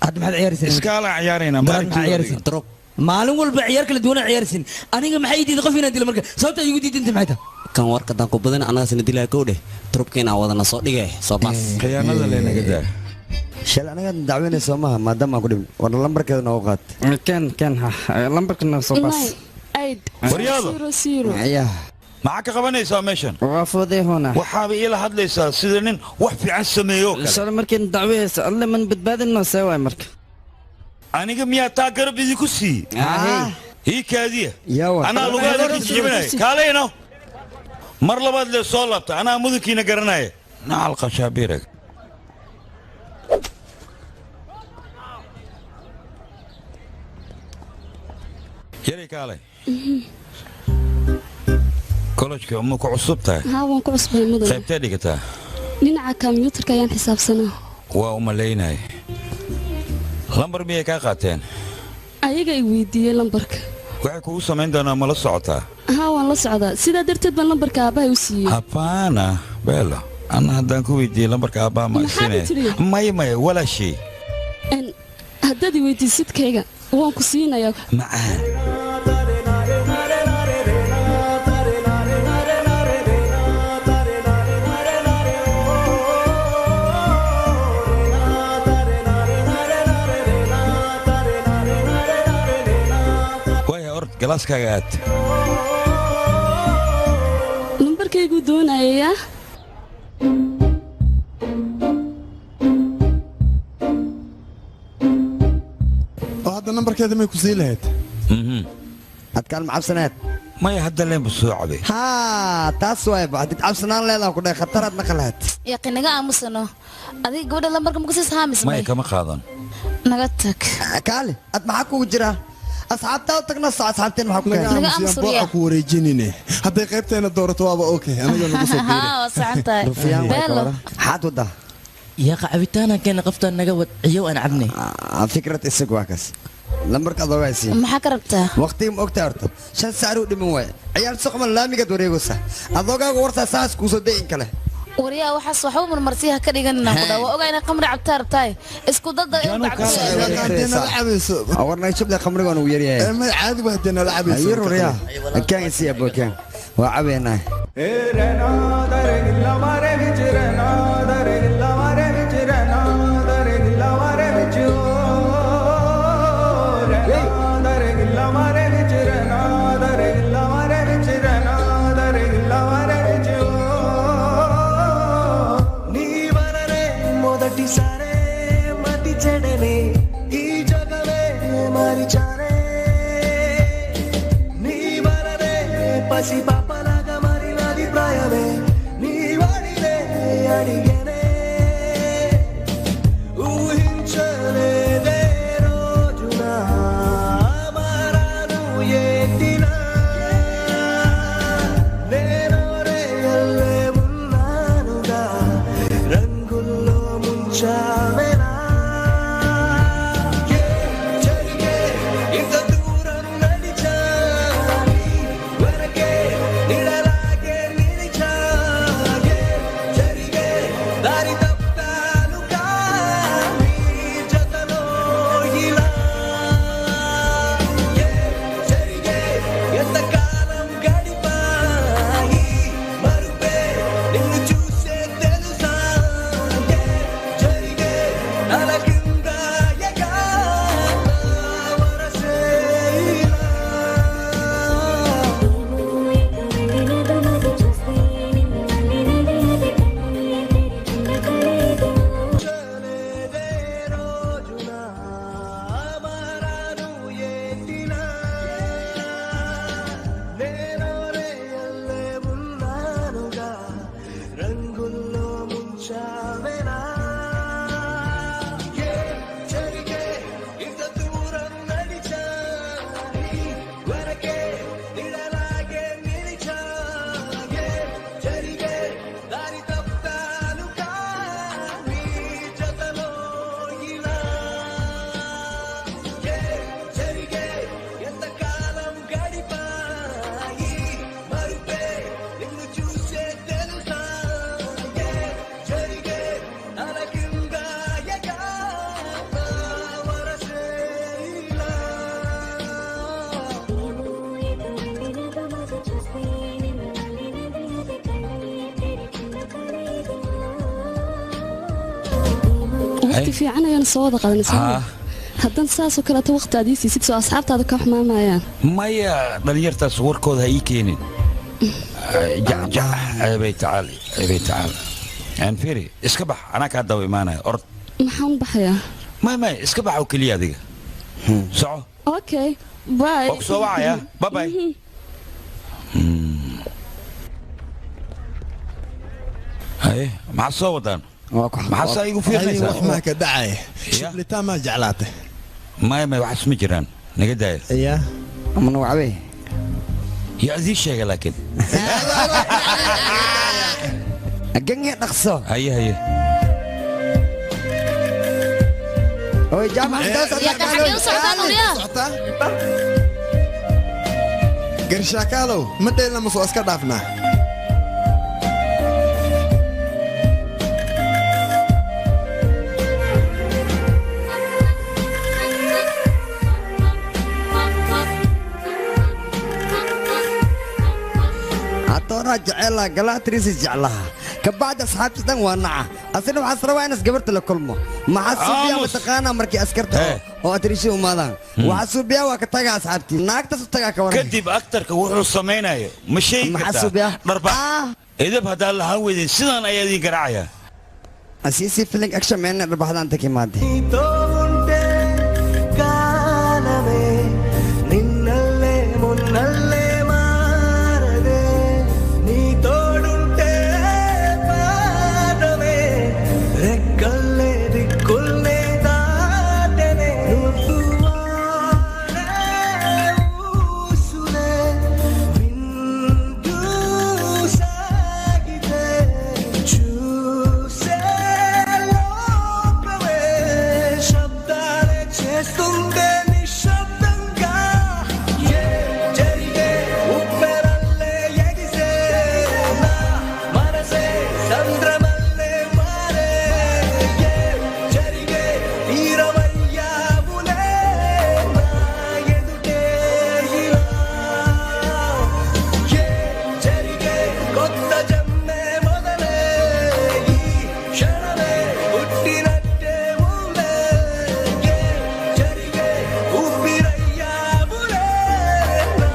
Hadda maxaad ciyaaraysaa? Iskaalaan ciyaaraynaa. Daraad maxaad ciyaaraysaa? Maalin walba ciyaar kala duwan ciyaaraysin. Aniga maxay ii diiday qof inaan dilo marka? Sababta iigu diidanta maxay tahay? Kan warka dan ku badan anagaasna dilaa kow dheh turubkeena wadana soo dhigay soo baas khiyaanada leenaga daa shal anaga dacweynayso maaha maadaama aan ku dhibin war lambarkeeda noogu qaad kan kan ha lambarkana soo baas Waryaado. Maxaa ka qabanaysaa meeshan? Waa foodey hoona. Waxaaba iila hadlaysaa sida nin wax fiican sameeyo kale. Shalay markiin dacweysa alle man badbaadinno see waay marka. Aniga miyaa taa garab idinku siiyey? Ii kaadiya. Anaa lugaha idinka jijibinaya. Kaalayno. Mar labaad lee soo laabta anaa mudankiina garanaya. Nacal qashaabiirag. Yari kaalay. Kolajka ma ku cusub tahay? Haa waan ku cusbay mudane. Qaybtee dhigataa? Dhinaca kombiyuutarka ayaan xisaabsanaa. Waa u malaynaya. Lambar miyay kaa qaateen? Ayaga i weydiiyey lambarka. Waxay kugu samayn doonaa ma la socotaa? Haa waan la socdaa. Sidaa darteed baan lambarka aabbahay u siiyey. Hapana, Bello. Anna haddaan ku weydiiyey lambarka aabbaha ma Maxaad siinaya. tiri? Maya maya walaashii. Haddaad i weydiisid kayga waan ku siinayaa. Macaan. Waaya ord galaaskaaga aad. Lambarkayguu doonayayaa. Oo hadda nambarkeeda may ku sii lahayd? Adkaan ma cabsanayd? Maya hadda leenbu soo cabay. Haa taas waay ba hadid cabsanaan leedaha ku dhahay khataraad naqalahayd. Yaqi naga aamusano. Adiga gabadha lambarka ma ku siis haamis Maya kama qaadan. Naga tag. Kaale ad maxaa kugu jira? Asxaabtaa u tagna soo asxaabteen maxaa ku Naga keenay? aamusiyaan booca ku wareejinine hadday qaybteena doorato waaba okay aniga nagu soo biiray. Haa waa saxan tahay. Rufiyaan waay Bello. Maxaad wadaa? Yaqa cabitaanaan keena qoftaan naga wad ciyow aan cabnay. Fikrad isagu waa kaas. Lambarka adoogaa sii. Maxaa ka rabtaa? Waqtiga ma ogtahay horta 5 saac u dhiman waaye ciyaar suqman laamigaad wareegaysa adoogaaga wartaa saas kuusoo dayin kale. Waryaa waxaas waxba marmarsiyaha ka dhiganina ku dhaw. Waa ogaa inay khamri cabtaa rabtaay. Isku dada in War naga shubda khamriga waan ugu yaryahay. Ma caadi waa haddii nala cabayso. Yar waryaa kaan isii abo kaan waa cabaynaa. మొదటిసారే మతి చెడనే ఈ జగమే మరిచారే నీ వలనే పసి పాపలాగా మారినది ప్రాయమే నీ వాడిలే అడిగానే. Waqti fiican ayaan soo wada qaadanay. Haddana saasoo kaleeto waqti aad ii siisid soo asxaabtaada ka xumaanayaan. Maya, dhalinyartaas warkooda ha ii keenin. Ceebay tacaal, ceebay tacaal. Aan fiiri, iska bax, anaa kaa daba imaanaya, orod. Maxaan u baxayaa? Maya, iska bax oo keliya adiga. Soco. Okay, bye. Waa ku soo wacaya. Bye bye. Haye, maxaad soo wadaan? Maxaad saa igu fiirinaysaa? Wax maa ka dhacay? Shiblitaan maa jeclaatay? Maya, waxaas ma jiraan, naga daaya. Ya amana wacbe yaa idii sheega laakiin gange dhaqso. Haye haye. Oy jaamac, xagee u socdaan Uriya? Garshaakaalow, ma dheelna masoo iska dhaafnaa? Atooraa jecela galaatriisi jeclaha, kabacdi asxaabtiis dhan waa naca. Asina waxaas rabaa inas gabarta la kulmo. Maxaa suubiyaa? Aamus. Mataqaanaa, markii askarta oo atriisi umaadaan, waxaa suubiyaa waa ka tagaa asxaabtii, naagtaas u tagaa ka waran. Kadib aktarka wuxuu samaynayo ma sheegi Maxaa kartaa? suubiyaa? Dharba edeb haddaad lahaan weydeen, sidaan ayaa idin garaacaya. Asiisi feeling action meena dharbaxdaan ta kimaade. నీతో ఉంటే కాలమే నిన్నల్లే మొన్నల్లే మారదే, నీ తోడుంటే పాదమే రెక్కల్లే దిక్కుల్నే దాటనే, నువ్వు వాడే ఊసులే వింటూ సాగితే చూసే లోకమే శబ్దాలే చేస్తుందే నిశ్శబ్దంగా. ఏ జరిగే ఉప్పెరల్లే ఎగిసే, నా మనసే సంద్రమల్లే మారే, ఏ జరిగే తీరమయ్యావులే నా ఎదుటే ఇలా, ఏ జరిగే కొత్త జన్మే మొదలే, ఈ క్షణమే పుట్టినట్టే ఊలే, ఏ జరిగే ఊపిరయ్యావులే నా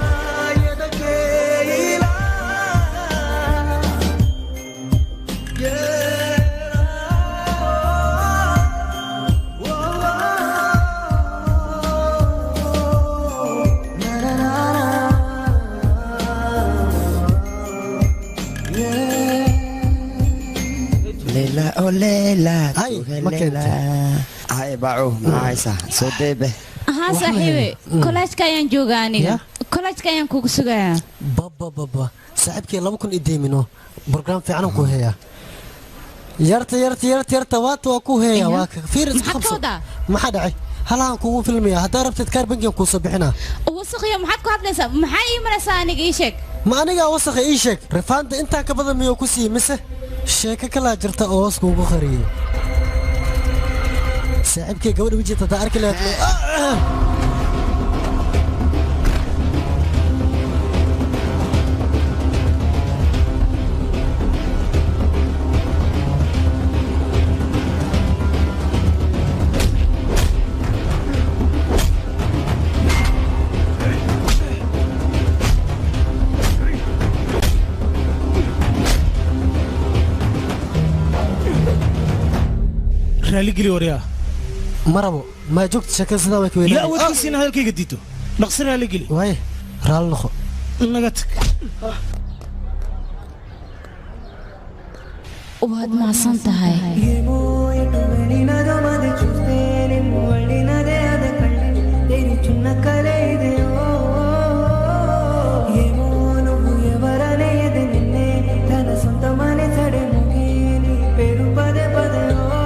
ఎదకే ఇలా. Leila, oh Leila. Ay, ma keentay? Hay baaco, maxaa haysaa? Soo deebe. Haa saaxiibe, kollaajka ayaan joogaa aniga. Kollaajka ayaan kugu sugayaa. Baba baba, saaxiibkii 2000 ideemino, program fiican ku heeyaa. Yarta yarta yarta yarta, waata waa ku heeyaa, waa ka fiir iska Maxaad ka qabso. wadaa? Maxaa dhacay? Halahan kugu filmaya, haddaa rabtid kaar bangigan kuu soo bixinaa. Wasakhiyo, maxaad ku hadlaysaa? Maxaa ii maraysaa aniga, ii sheeg. Ma anigaa wasakha? Ii sheeg, rifaanta intaa ka badan miyuu ku siiyey mise sheeko kalaa jirta oo hoos kuugu qariyey? Saaxiibkay, gabadha wejita haddaa arki lahayd. Raaligeli waryaa. Ma rabo, maa joogta sheekada sidaa way ka Yaa weynaaday. wadkiisiina hadalkayga diito, dhaqsi raaligeli. Waaye, raalli noqo. Naga tag. Waad mahadsan tahay. ఏమో ఎటు వెళ్ళినదో మది చూస్తే నిన్ను వెళ్ళినదే అదే కళ్ళే తెరిచున్న కలే ఇదే ఓ. ఏమో నువ్వు ఎవరనేది నిన్నే తన సొంతమని సడే ముగి నీ పేరు పదే పదే ఓ.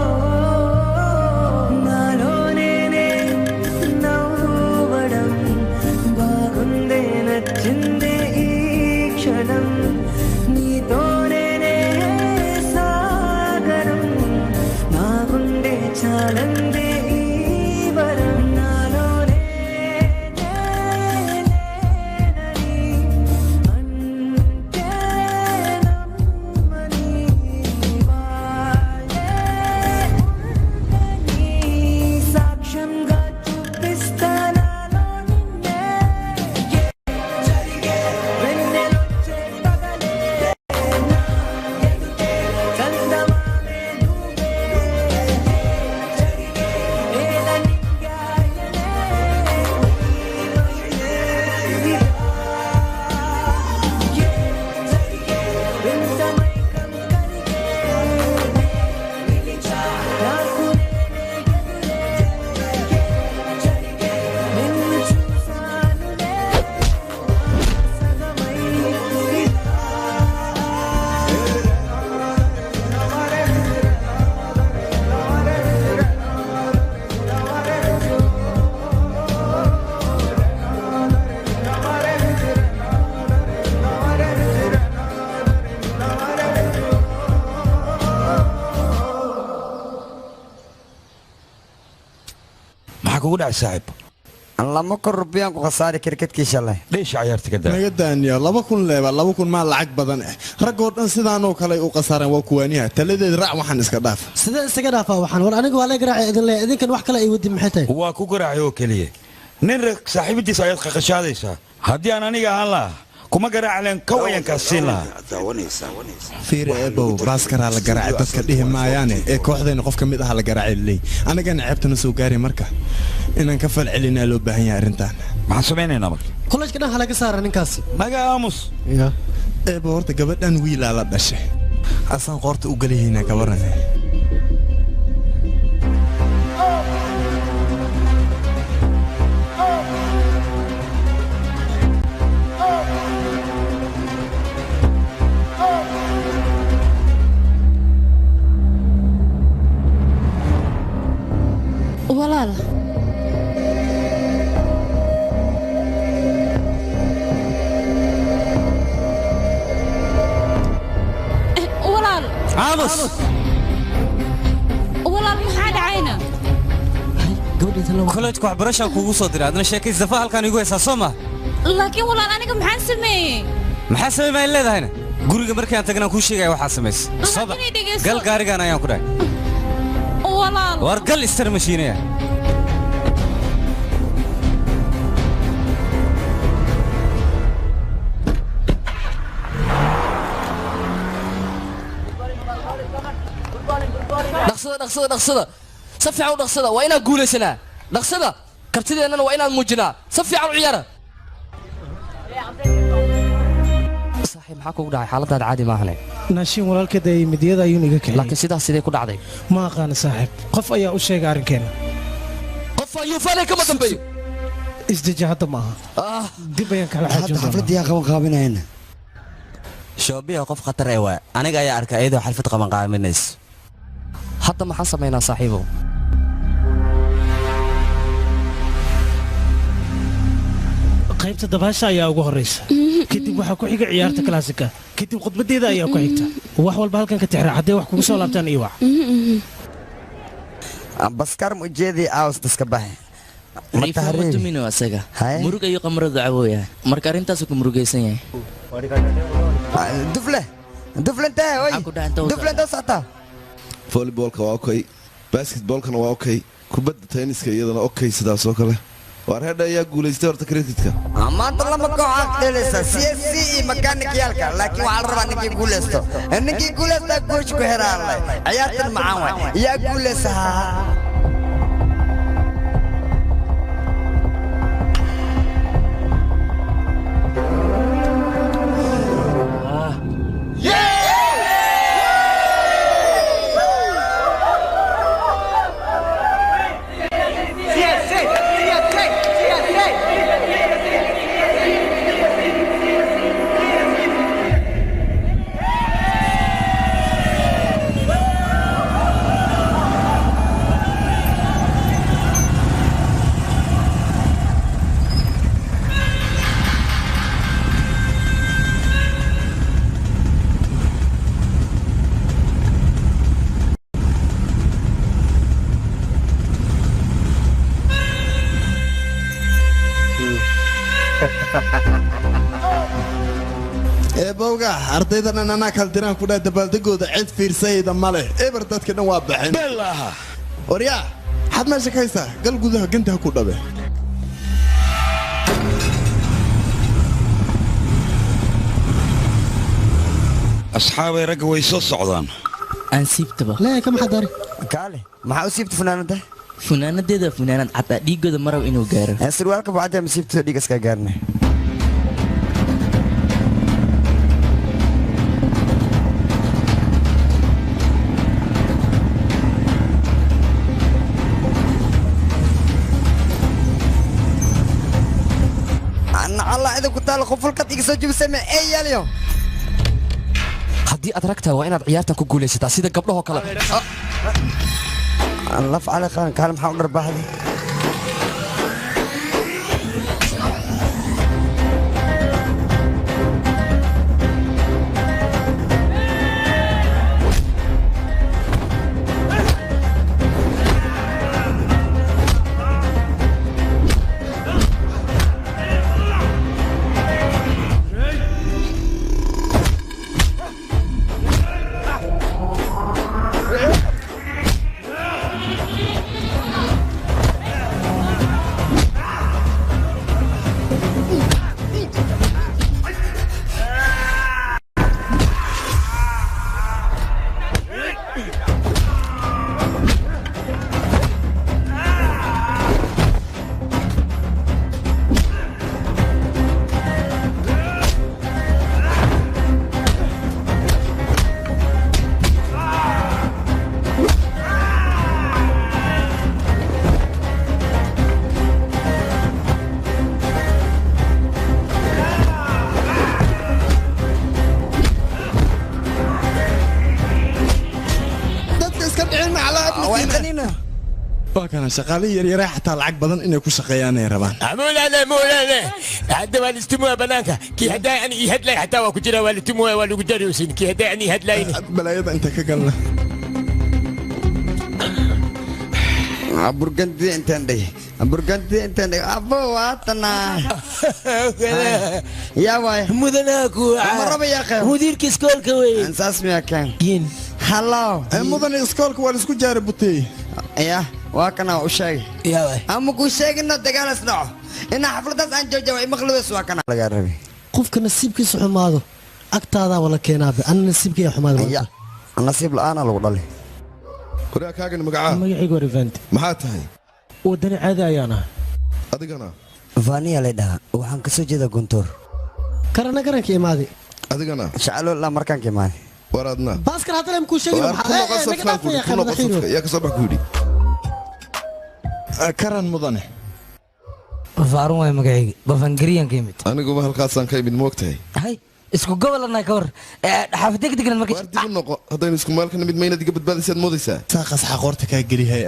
నాలో నేనే నవ్వడం బాగుందే, నచ్చిందే ఈ క్షణం, నీతో నేనే సాగరం, నా గుండె చాలందే. Maxaa kugu dhacay saaxiib? 2,000 rubiyaan ku khasaari kirkadkii shalay. Dheesha ciyaarta ka daa. Naga daaniya 2,000 leeba 2,000 maa lacag badan ah. Ragoo dhan sidaanoo kale u khasaareen waa kuwaaniha. Taladeed raac waxaan iska dhaaf. Sidee isaga dhaafaa waxaan war aniga waa la garaacay idin leeyahay idinkan wax kale ay wadi maxay tahay? Waa ku garaacay oo kaliya. Nin rag saaxiibadiis ayaad qaqashaadaysaa. Haddii aan aniga ahaan lahaa kuma garaacleen kow ayaan kaa siin lahaa. Fiir eebow baaskaraa la garaacay dadka dhihi maayaane ee kooxdayna qof ka mid ah la garaacay leey. Anagana ceebtana soo gaari marka inaan ka falcelinaa loo baahan yahay arrintan. Maxaan samaynaynaa marka? Kolleejka dhan ha laga saara ninkaasi. Naga aamus. Eebow horta gabadhan wiilaa la dhashay. Asaan qoorta u galihiina ka waran. Walaal walaal aamus walaal maxaa dhacayna? Kolleejka waxbarashaan kuugu soo diray adna sheekay zafa halkaan igu haysaa soo ma? Laakiin walaal aniga maxaan sameeyey? Maxaa samey maa leedahayna? Guriga markaan tagnaan kuu sheegaya waxaa samaysay. Soo bax. Gal gaarigaan ayaan ku dhahay. Walaal war gal istar mashiinaya. Dhaqsada dhaqsada dhaqsada si fiican u dhaqsada waa inaan guulaysanaa dhaqsada kartideennana waa inaan muujinaa si fiican u ciyaara. Saaxiib maxaa kugu dhacay? Xaaladaada caadi maahane. Naashin walaalkeed ay midiyada ayuun iga kiciyay. Laakiin sidaas sidee ku dhacday? Ma aqaana saaxiib, qof ayaa u sheegay arrinkeena. Qof ayuu falay kama dambeeyo. Isdeji hadda maaha. Dib ayaan kala xaajin doonaa. Xafladii yaa qaban qaabinayna. Shoobiya qof khatar eh waa. Aniga ayaa arkay iyadoo xalfad qaban qaabinayso. Hadda maxaan samaynaa saaxiibow? Qaybta dabaasha ayaa ugu horeysa. Kadib waxaa ku xiga ciyaarta classica. Kadib khudbadeeda ayaa ku xigta. Wax walba halkan ka tixraac haddii wax kugu soo laabtaan iyo wax. Baskar mujeedi aws iska baxay. Riifo asaga. Murug ayuu qamaradu cawooyaa. Marka arrintaas ku murugaysan yahay. Dufle. Dufle intee oy. Dufle intee socota? Volleyballka waa okay, basketballkana waa okay, kubadda tenniska iyadana okay sidaas oo kale. War hadda ayaa guulaystay horta cricketka. Maanta lama koox aad dheelaysa CSC iyo mechanic-yaalka, laakiin waxaa la rabaa ninkii guulaysto. Ninkii guulaysta goosh ku xiraan leh. Ciyaartan macaan waay. Yaa guulaysa. Eebowga ardaydan anaa kala diraan ku dhahay dabaaldegooda cid fiirsayda ma leh eber dadka dhan waa baxeen belaha waryaa xad meesha ka haysaa gal gudaha ganta ha ku dhabe. Asxaabay ragga way soo socdaan. Aan siibtaba. Lee kama xadari. Kaale maxaa u siibta funaanada? Funaanadeeda funaanad cad ah dhiigooda maraw inuu gaaro. Surwaalka bacda ma siibta dhiig iska gaarnay. Allah idinku taal qofulkad iga soo jibisay ma ee yaaliyo. Haddii aad ragtahay waa inaad ciyaartan ku guulaysataa sida gabdhahoo kale. Laf cali qaran kaale maxaa u dharbaaxday? daran shaqaalihii yaryaraa xataa lacag badan inay ku shaqeeyaan ay rabaan. مولانا مولانا هذا والستموا بنانكا كي هداي أنا يهدلاي حتى وكجرا والتموا والقدريوسين كي هداي أنا يهدلاي balaayada inta ka galna. Burgandi intaan dhig, burgandi intaan dhig, abo waatana yaa waay mudanaaku maraba yaa qeeb mudiirka iskoolka wey saas miyaa keen hallo. Mudane, iskoolka waa laisku jaara buteey. Ya waa kana u sheegay yaa waay ama kuu sheegina dagaal is dhaco inaa xafladaas aan jooja waa imaqlabes waa kana lagaa rabay. Qofka nasiibkiisa xumaado agtaadaa wala keenaabe, ana nasiibkaya xumaado maanta. Nasiib la'aana lagu dhalay. Waraa kaagan magacaa? Magacaygu waa Rivanti. Maxaa tahay? Wadani caadi ayaan ah. Adigana? Vaniya lay dhahaa, waxaan kasoo jeedaa Guntoor. Karana garanka imaaday. Adigana? Shacalo la markaan ka imaaday. War adna? Baaskar haddana makuu sheegin. War ku noqo safkaan ku yidhi, ku noqo safka yaa ka soo bax ku yidhi. Karan mudane. Faarun waay magacayga, Bafangariyan ka yimid. Aniguba halkaasaan ka imid, moogtahay. Hay isku gobolana ka war xaafadda ka degan marka. War dib u noqo, haddaynu isku meel ka nimid maynad iga badbaadaysaad moodaysaa? Saaqas xaqoorta kaa gelihay.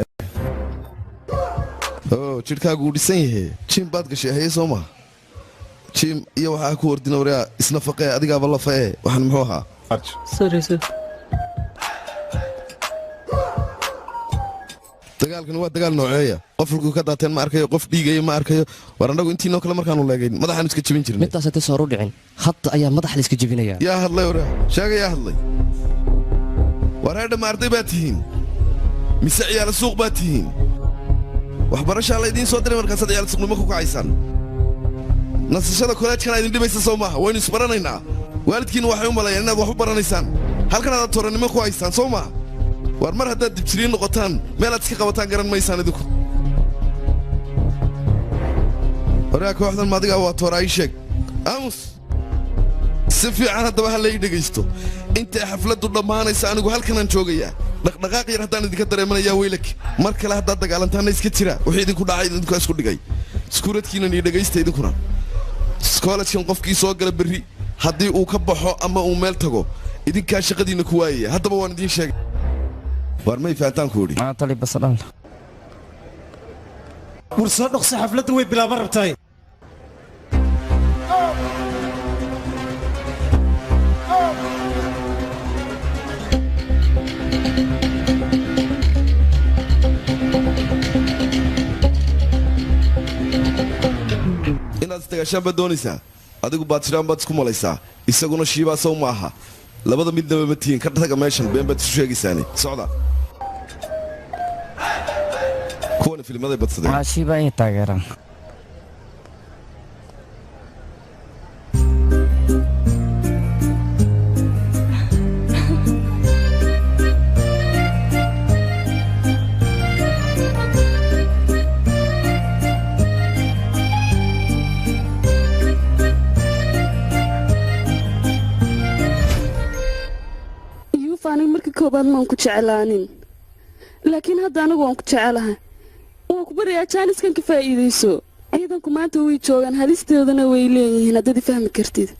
Oo jidhkaagu uu dhisan yahay, jim baad gashay haye soo ma jim iyo waxaa ku ordina waryaa isnafaqee adigaaba lafa ee waxaan muxuu ahaa? Sorry sir. Dagaalkan waa dagaal nooceeya? Qof halkuu ka daateen ma arkayo, qof dhiigaya ma arkayo. War annagu intiinoo kale markaanu leegayn madaxaanu iska jebin jirnay. Midtaas intay soo dhicin hadda ayaa madaxa la iska jebinayaa. Yaa hadlay? Waryaa sheega, yaa hadlay? War heedha, ma arday baad tihiin mise ciyaala suuq baad tihiin? Waxbarashaa la idiin soo diray markaasaad ciyaala suuqnimo ku kacaysaan. Nasashada koleejkana idin dhibaysa soo maaha? Waynu isbaranaynaa. Waalidkiina waxay u maleeyaan inaad wax u baranaysaan, halkan aadaad toorannimo ku haysaan soo maaha? War mar haddaad dibjiriin noqotaan meelaad iska qabataan garan maysaan idinku. Horaa kooxdan maadigaa waa tooraa ii sheeg. Aamus si fiican haddaba ha la ii dhegaysto. Intay xafladdu dhammaanaysa anigu halkanaan joogayaa. Dhaqdhaqaaq yar haddaan idinka dareemanayaa weylak. Mar kale haddaad dagaalantaanna iska jira wixii idinku dhacay idinkaa isku dhigay. Iskuuradkiinan ii dhegaysta idinkuna. Iskoolajkan qofkii soo gala berri haddii uu ka baxo ama uu meel tago idinkaa shaqadiinna ku waayaya, haddaba waan idiin sheegay. War may fahantaan ku idhi? Tali basadhan. War soo dhaqso, xafladdu way bilaaban rabtahay. Inaad isdagaashaan baad doonaysaa, adigu baadshiraan baad isku malaysaa, isaguna shiibaa sow ma aha? Labada midnaba ma tihiin, ka taga meeshan, been baad isu sheegaysaane, socda. Kuwana filmaday badsadeen. Waa shiiba ay taageeraan. Yuuf, aniga marka koobaad maan ku jeclaanin, laakiin hadda anigu waan ku jecelahay. Waan ku baryayaa, jaaniskan ka faa'iidayso. Ciidanku maanta way joogaan, halisteedana way leeyihiin haddaad i fahmi kartid.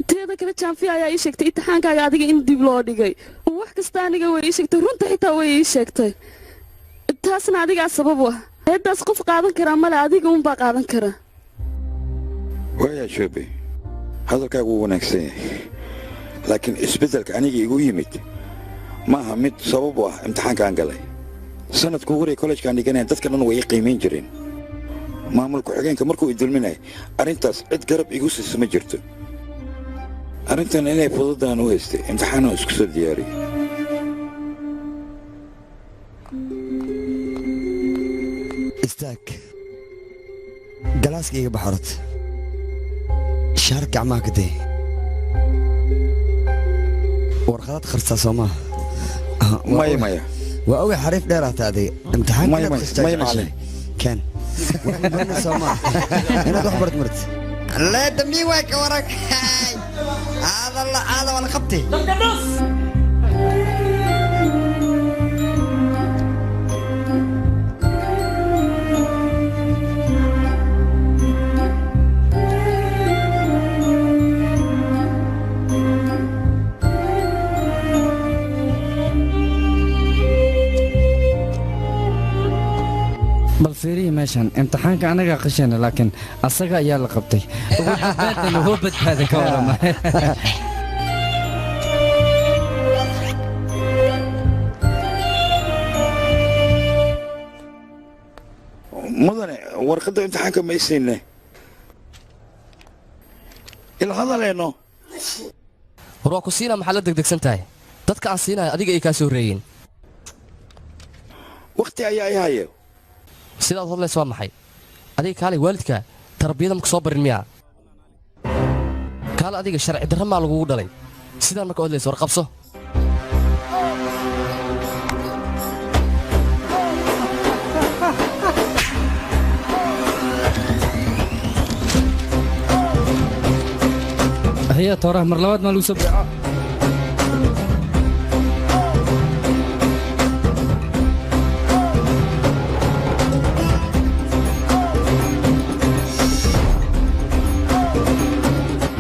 Teeda kale Jaanfi ayaa ii sheegtay imtixaankaaga adiga in dib loo dhigay. Wax kasta aniga way ii sheegtay, runta xitaa way ii sheegtay. Taasna adigaa sabab u ah. Heeddaas qof qaadan karaa male, adiga unbaa qaadan kara. Waayaa Shoobe, hadalkaagu wuu wanaagsan yahay, laakiin isbeddelka aniga igu yimid ma aha mid sabab u ah imtixaankaan galay. Sanadku waray kollejkaan dhiganaya dadka dhan way ii qiimayn jireen. Maamul ku-xigeenka markuu i dulminaya arrintaas cid garab igu siisa ma jirto. Arrintan inay fududaan u haystay, imtixaanoo isku soo diyaariyey. Istaag, galaaska iga baxorod, shaar gacmaha ka day, warqadaad kharsaa soo maaha? Maya, maya. Waa ogay, xariif dheeraata adiga imtixaanka. Maya, maya, maya, macallin. Keen wax soo maaha inaad wax barat marit leeda mii waay ka warag aada la aada waa la qabtay. Meeshan imtixaanka anaga qashana, laakiin asaga ayaa la qabtay. Ugu dambeyntiina wuu badbaaday, ka warama. Mudane, warqadda imtixaanka ma isiinne? Ila hadaleyno. War waa ku siinaa, maxaa la degdegsan tahay? Dadka aan siinayo adiga ay kaa soo horreeyeen. Wakhti ayaa i hayo. Sidaad hadlaysa waa maxay? Adiga kaalay, waalidka tarbiyada maku soo barin miyaa? Kaale, adiga sharci darra maa lagugu dhalay? Sidaan marka odlaysa, war qabso. Haya tooraha, mar labaad maa lagu soo beeco.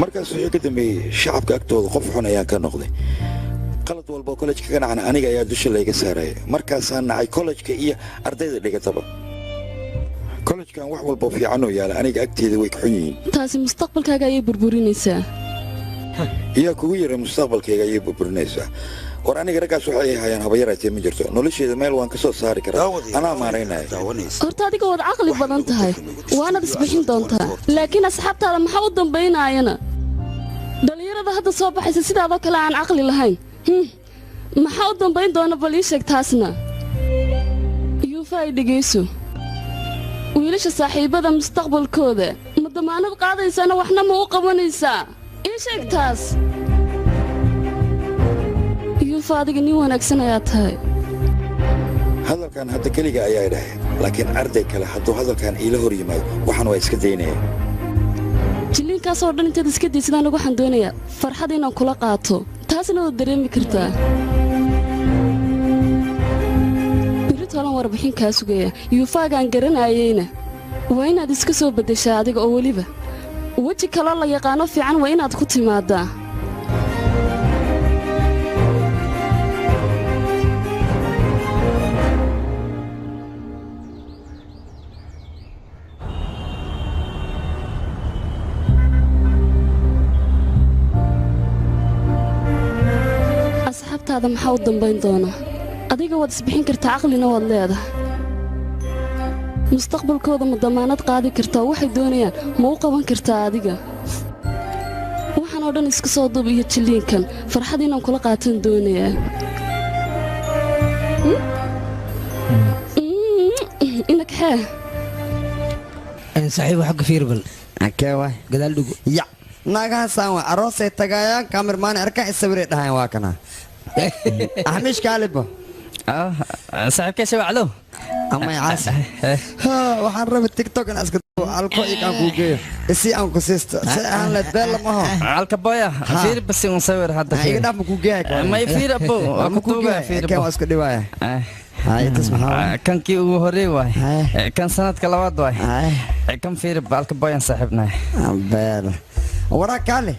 Markaas wixii ka dambeeyey, shacabka agtooda qof xun ayaan ka noqday. Qalad walba oo kollejka ka dhacana aniga ayaa dusha layga saaraya. Markaasaan nacay kollejka iyo ardayda dhigataba. Kollejkan wax walba oo fiican oo yaala aniga agteeda way ka xun yihiin. Taasi mustaqbalkaaga ayay burburinaysaa. Iyaa kugu yara mustaqbalkayga ayay burburinaysaa? War aniga raggaas waxay hayaan habayaraatee ma jirto. Nolosheeda meel waan ka soo saari karaa, anaa maaraynaya. Horta adiga waad caqli badan tahay, waanaad isbixin doontaa, laakiin asxaabtaada maxaa u dambaynaayana? Dhallinyarada hadda soo baxaysa sidaadoo kale aan caqli lahayn, maxaa u dambayn doona? Bal ii sheeg taasna. Yuufa, ay dhegayso, wiilasha saaxiibbada mustaqbalkooda ma damaanad qaadaysaana? Waxna ma u qabanaysaa? Ii sheeg taas. Yuufa, adiga nin wanaagsan ayaa tahay. Hadalkan hadda keliga ayaa dhahay, laakiin arday kale hadduu hadalkan iila hor yimaado, waxaan waa iska daynaya. Jilliinkaasoo dhan intaad iska daysid, anigu waxaan doonayaa farxad inaan kula qaato, taasna waad dareemi kartaa. Berri toolan warbixin kaa sugaya. Yuufaagaan garanaayeyna waa inaad iska soo beddeshaa adiga, oo weliba weji kaloo la yaqaano fiican waa inaad ku timaadaa. Asxaabtaada maxaa u dambayn doonaa? Adiga waad isbixin kartaa, caqlina waad leedahay. Mustaqbalkooda ma damaanad qaadi kartaa? Waxay doonayaan ma u qaban kartaa adiga? Waxaan oo dhan iska soo dub iyo jilliinkan, farxad inaan kula qaatan doonayaa. Inakxee. Saaxiib, xagga fiirbal. Akee waay. Gadaal dhugo. Ya naagahan saan waa aroosay tagayaan, kamermaan arkaan, isawiray dhahayan, waa kana axmish kaalibo. Saaxiibkee shabaclow. Amay caas, waxaan rabay TikTok in iska alko ik aan kuu geeyo, isii aan ku siisto si aan leed beel lama aho. Alka boya, fiir basi un sawir hadda. Iga dhaaf, ma kuu geeya? Ma fiir abo, waa ku tuugaa, fiir. Kee waa isku dhiwaaya? Hay, tas maxaa waay? Kankii ugu horreey waay, kan sanadka labaad waay. Kan fiir, alka boyan saaxiibnahay. Beel waraa kaale,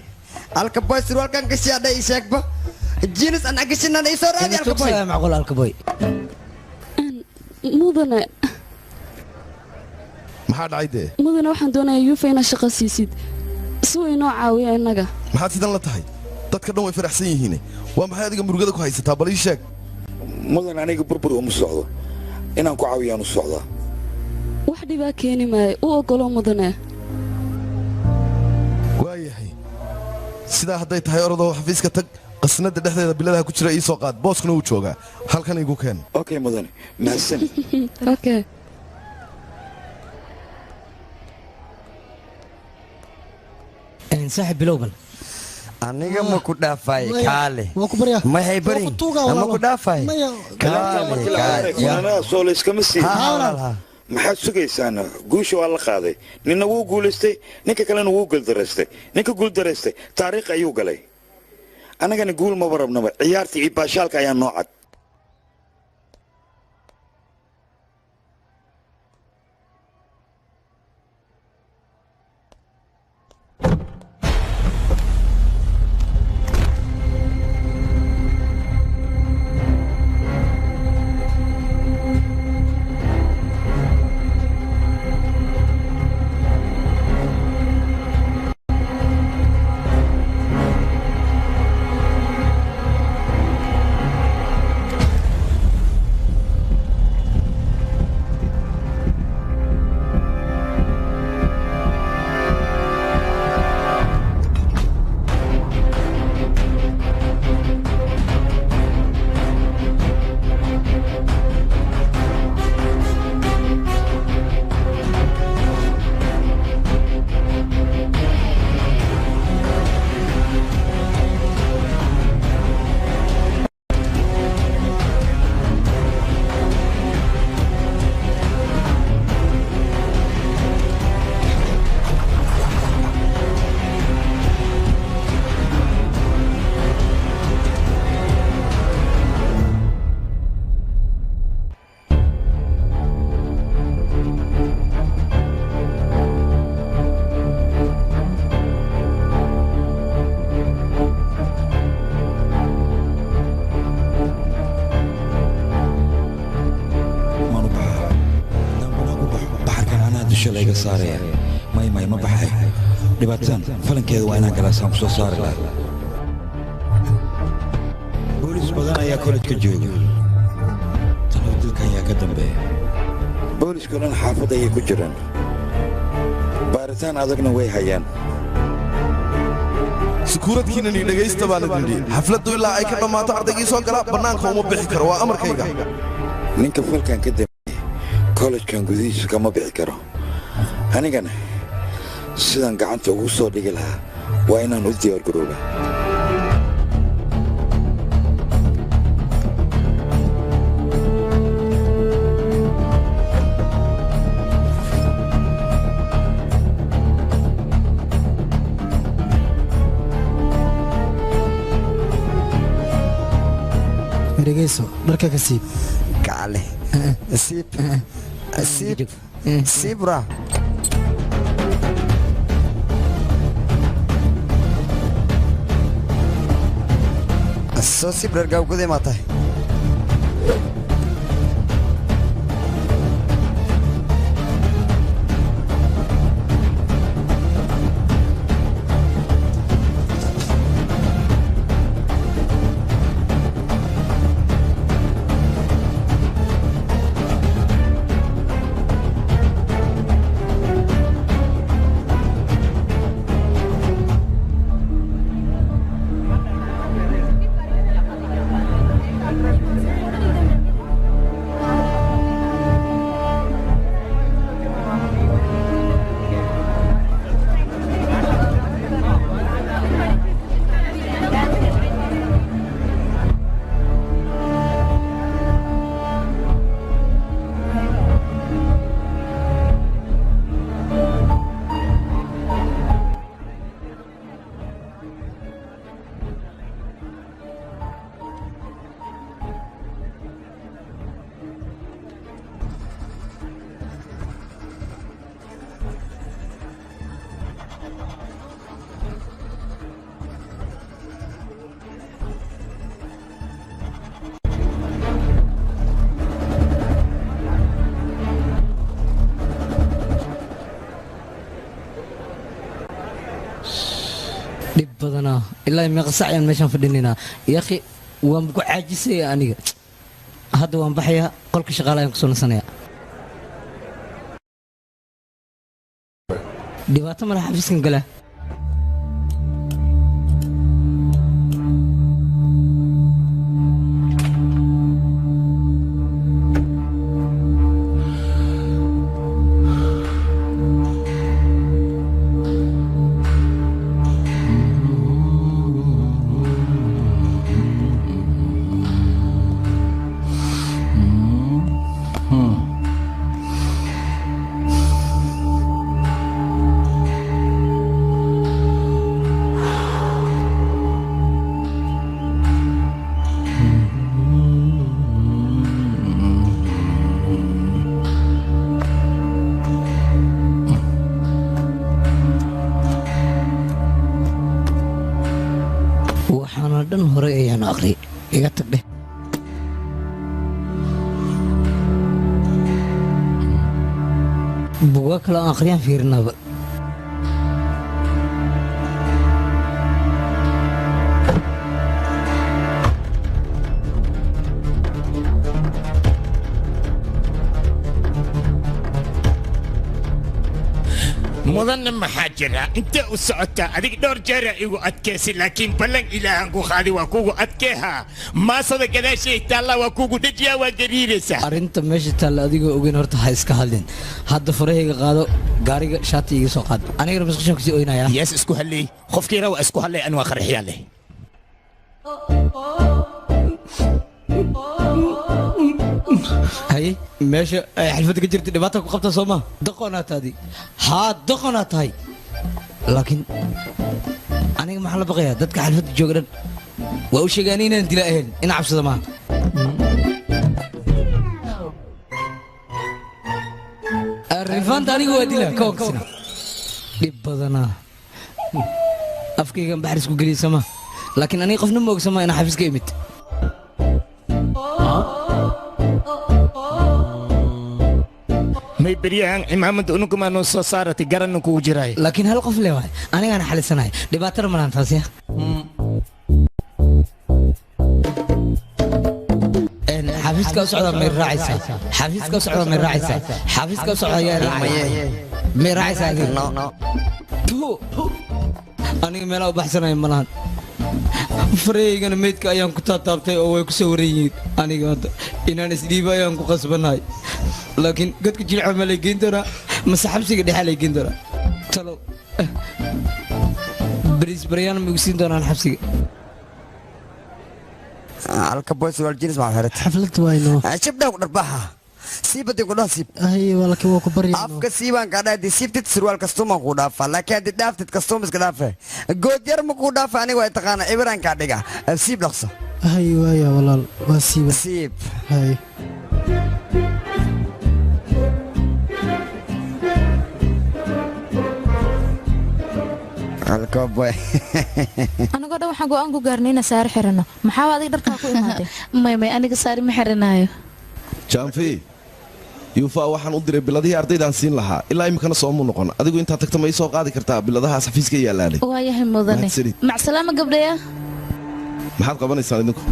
alka boy surwaalkan gashi adha ii sheegba, jinis an agashinan ii soo raadi alka boy. Macquul alka boy. Mudane. Maxaa dhacay dee? Mudane, waxaan doonayaa Yuufa inaad shaqo siisid si uu inoo caawiya innaga. Maxaad sidan la tahay? Dadka dhan way faraxsan yihiin, waa maxay adiga murugada ku haysataa? Bal ii sheeg. Mudan, aniga burbur uma socdo, inaan ku caawiyaan u socdaa. Wax dhibaa keeni maayo, u oggolo mudane. Waayahay, sidaa hadday tahay, orodoo xafiiska tag, qasnada dhexdeeda biladaha ku jira ii soo qaad, booskuna wuu joogaa, halkan igu keen. Okay mudane, mahadsan. Okay. Saaxiib, bilowbal. Aniga ma ku dhaafay kaale? Waa ku baryaa. Maxay bari? Waa ku tuugaa, Ma ku walaalo. dhaafay? Maya. Kaale, kaale. Kulanada soo layskama siin. Ha. Maxaad sugaysaan? Guusha waa la qaaday. Ninna wuu guulaystay, ninka kalena wuu guuldaraystay. Ninka guuldaraystay taariikh ayuu galay. Annagana guul maba rabnaba, ciyaarta iyo baashaalka ayaa noo cad. Muqdisho layga saaraya. May may ma baxay. Dhibaatadan falankeeda waa inaan galaasaan ku soo saari lahaa. Boolis badan ayaa kollejka jooga. Talow dilka ayaa ka dambeeya. Booliska dhan xaafadda ayay ku jiraan. Baaritaan adagna way hayaan. Sukuuradkiinani dhegaysta baan idin yidhi. Xafladdu ilaa ay ka dhammaato ardaygii soo gala bannaanka uma bixi karo, waa amarkayga. Ninka falkan ka dambeeyay kollejkan gudihiisa kama bixi karo. Anigana sidaan gacanta ugu soo dhigi lahaa waa inaan u diyaar garoobaa. Dhegeyso, dharka ka siib. Kacale. Siib. Siib. Siib ra. Soo siib dharka ugu ma tahay. Dhib badanaa ilaa meeqa sac ayaan meeshaan fadhinaynaa ya akhi, waan ku caajisaya aniga. Hadda waan baxayaa, qolka shaqaale ayaan kusoo nasanayaa. Dhibaato mala xafiiskan galaa. Waxaana dhan horay ayaan aqriyay, iga tag dheh. Buugaa kale aan aqriyaan fiirinaaba. Mudanna maxaa jira? Intee u socotaa adig? Dhowr jeera igu adkaysi, laakiin ballan ilaahan ku qaadi waa kugu adkeehaa. Maasada gadaashay taalla waa kugu dhejiyaa, waa gariiraysaa. Arrinta meesha taalla adigoo ogeyn horta ha iska hadlin. Hadda farahayga qaado, gaariga shaati iga soo qaad, anigana masqashan kusii oynayaa. Yees, isku halley. Qofkiina waa isku halley, an waa qarxiyaa leh. Haye, meesha ay xalfadda ka jirta dhibaata ku qabta soo ma doqonaa taadi? Haa, doqonaa tahay, laakiin aniga maxaa la baqayaa? Dadka xalfadda jooga dhan waa u sheegaan inaan dila ahayn, ina cabsada maaha. Rifaanta aniga waa dila ka hogsina. Dhib badanaa, afkaygan baxar isku geliya sama, laakiin aniga qofna ma ogsama inaan xafiis ka imid. May beryahan cimaamada unugumaa noo soo saaratay garanna kugu jiraay. Laakiin hal qof le waay anigaana xalisanahay dhibaatana malaan taasi. Xafiiska u socda may raacaysaa, xafiiska u socda may raacaysaa, xafiiska u socda yaa raacaya may raacaysaa adiga. Aniga meelaa u baxsanaya malahan. Farahaygana meydka ayaan ku taataabtay oo way ku soo waran yihiin. Aniga hadda inaan isdhiibo ayaan ku qasbanahay, laakiin godka jilca ma lay geyn doonaa mase xabsiga dhexe lay geyn doonaa? Talow bariis baryaan ma igu siin doonaan xabsiga? Alka boys wal jeans ma xirat. Xaflad wayno. Shibdha ku dharbaxa. Siibadi ku dhaaf siib. Ay walaakiin waa ku baryaano. Afka siibaan ka dhaadi siibtid surwaal kastuuma ku dhaafa, laakiin haddii dhaaftid kastuuma iska dhaafe. Good yar ma ku dhaafa aniga waa taqaana ibran ka dhiga. Siib dhaqso. Ay waaya walaal waa siiba. Siib. Hay. Alka boy. Anagoo dhan waxaan go'aan ku gaarnay inaan saari xiranno. Maxaa adiga dharkaa ku imaaday? May aniga saari ma xiranaayo. Jaanfi, Yuufa waxaan u diray biladihii ardaydaan siin lahaa ilaa iminkana soomuu noqon. Adigu intaad tagta ma ii soo qaadi kartaa biladahaas xafiiska yaalaanay? Waayahay mudane. Macsalaama gabdhaya. Maxaad qabanaysaan idinku?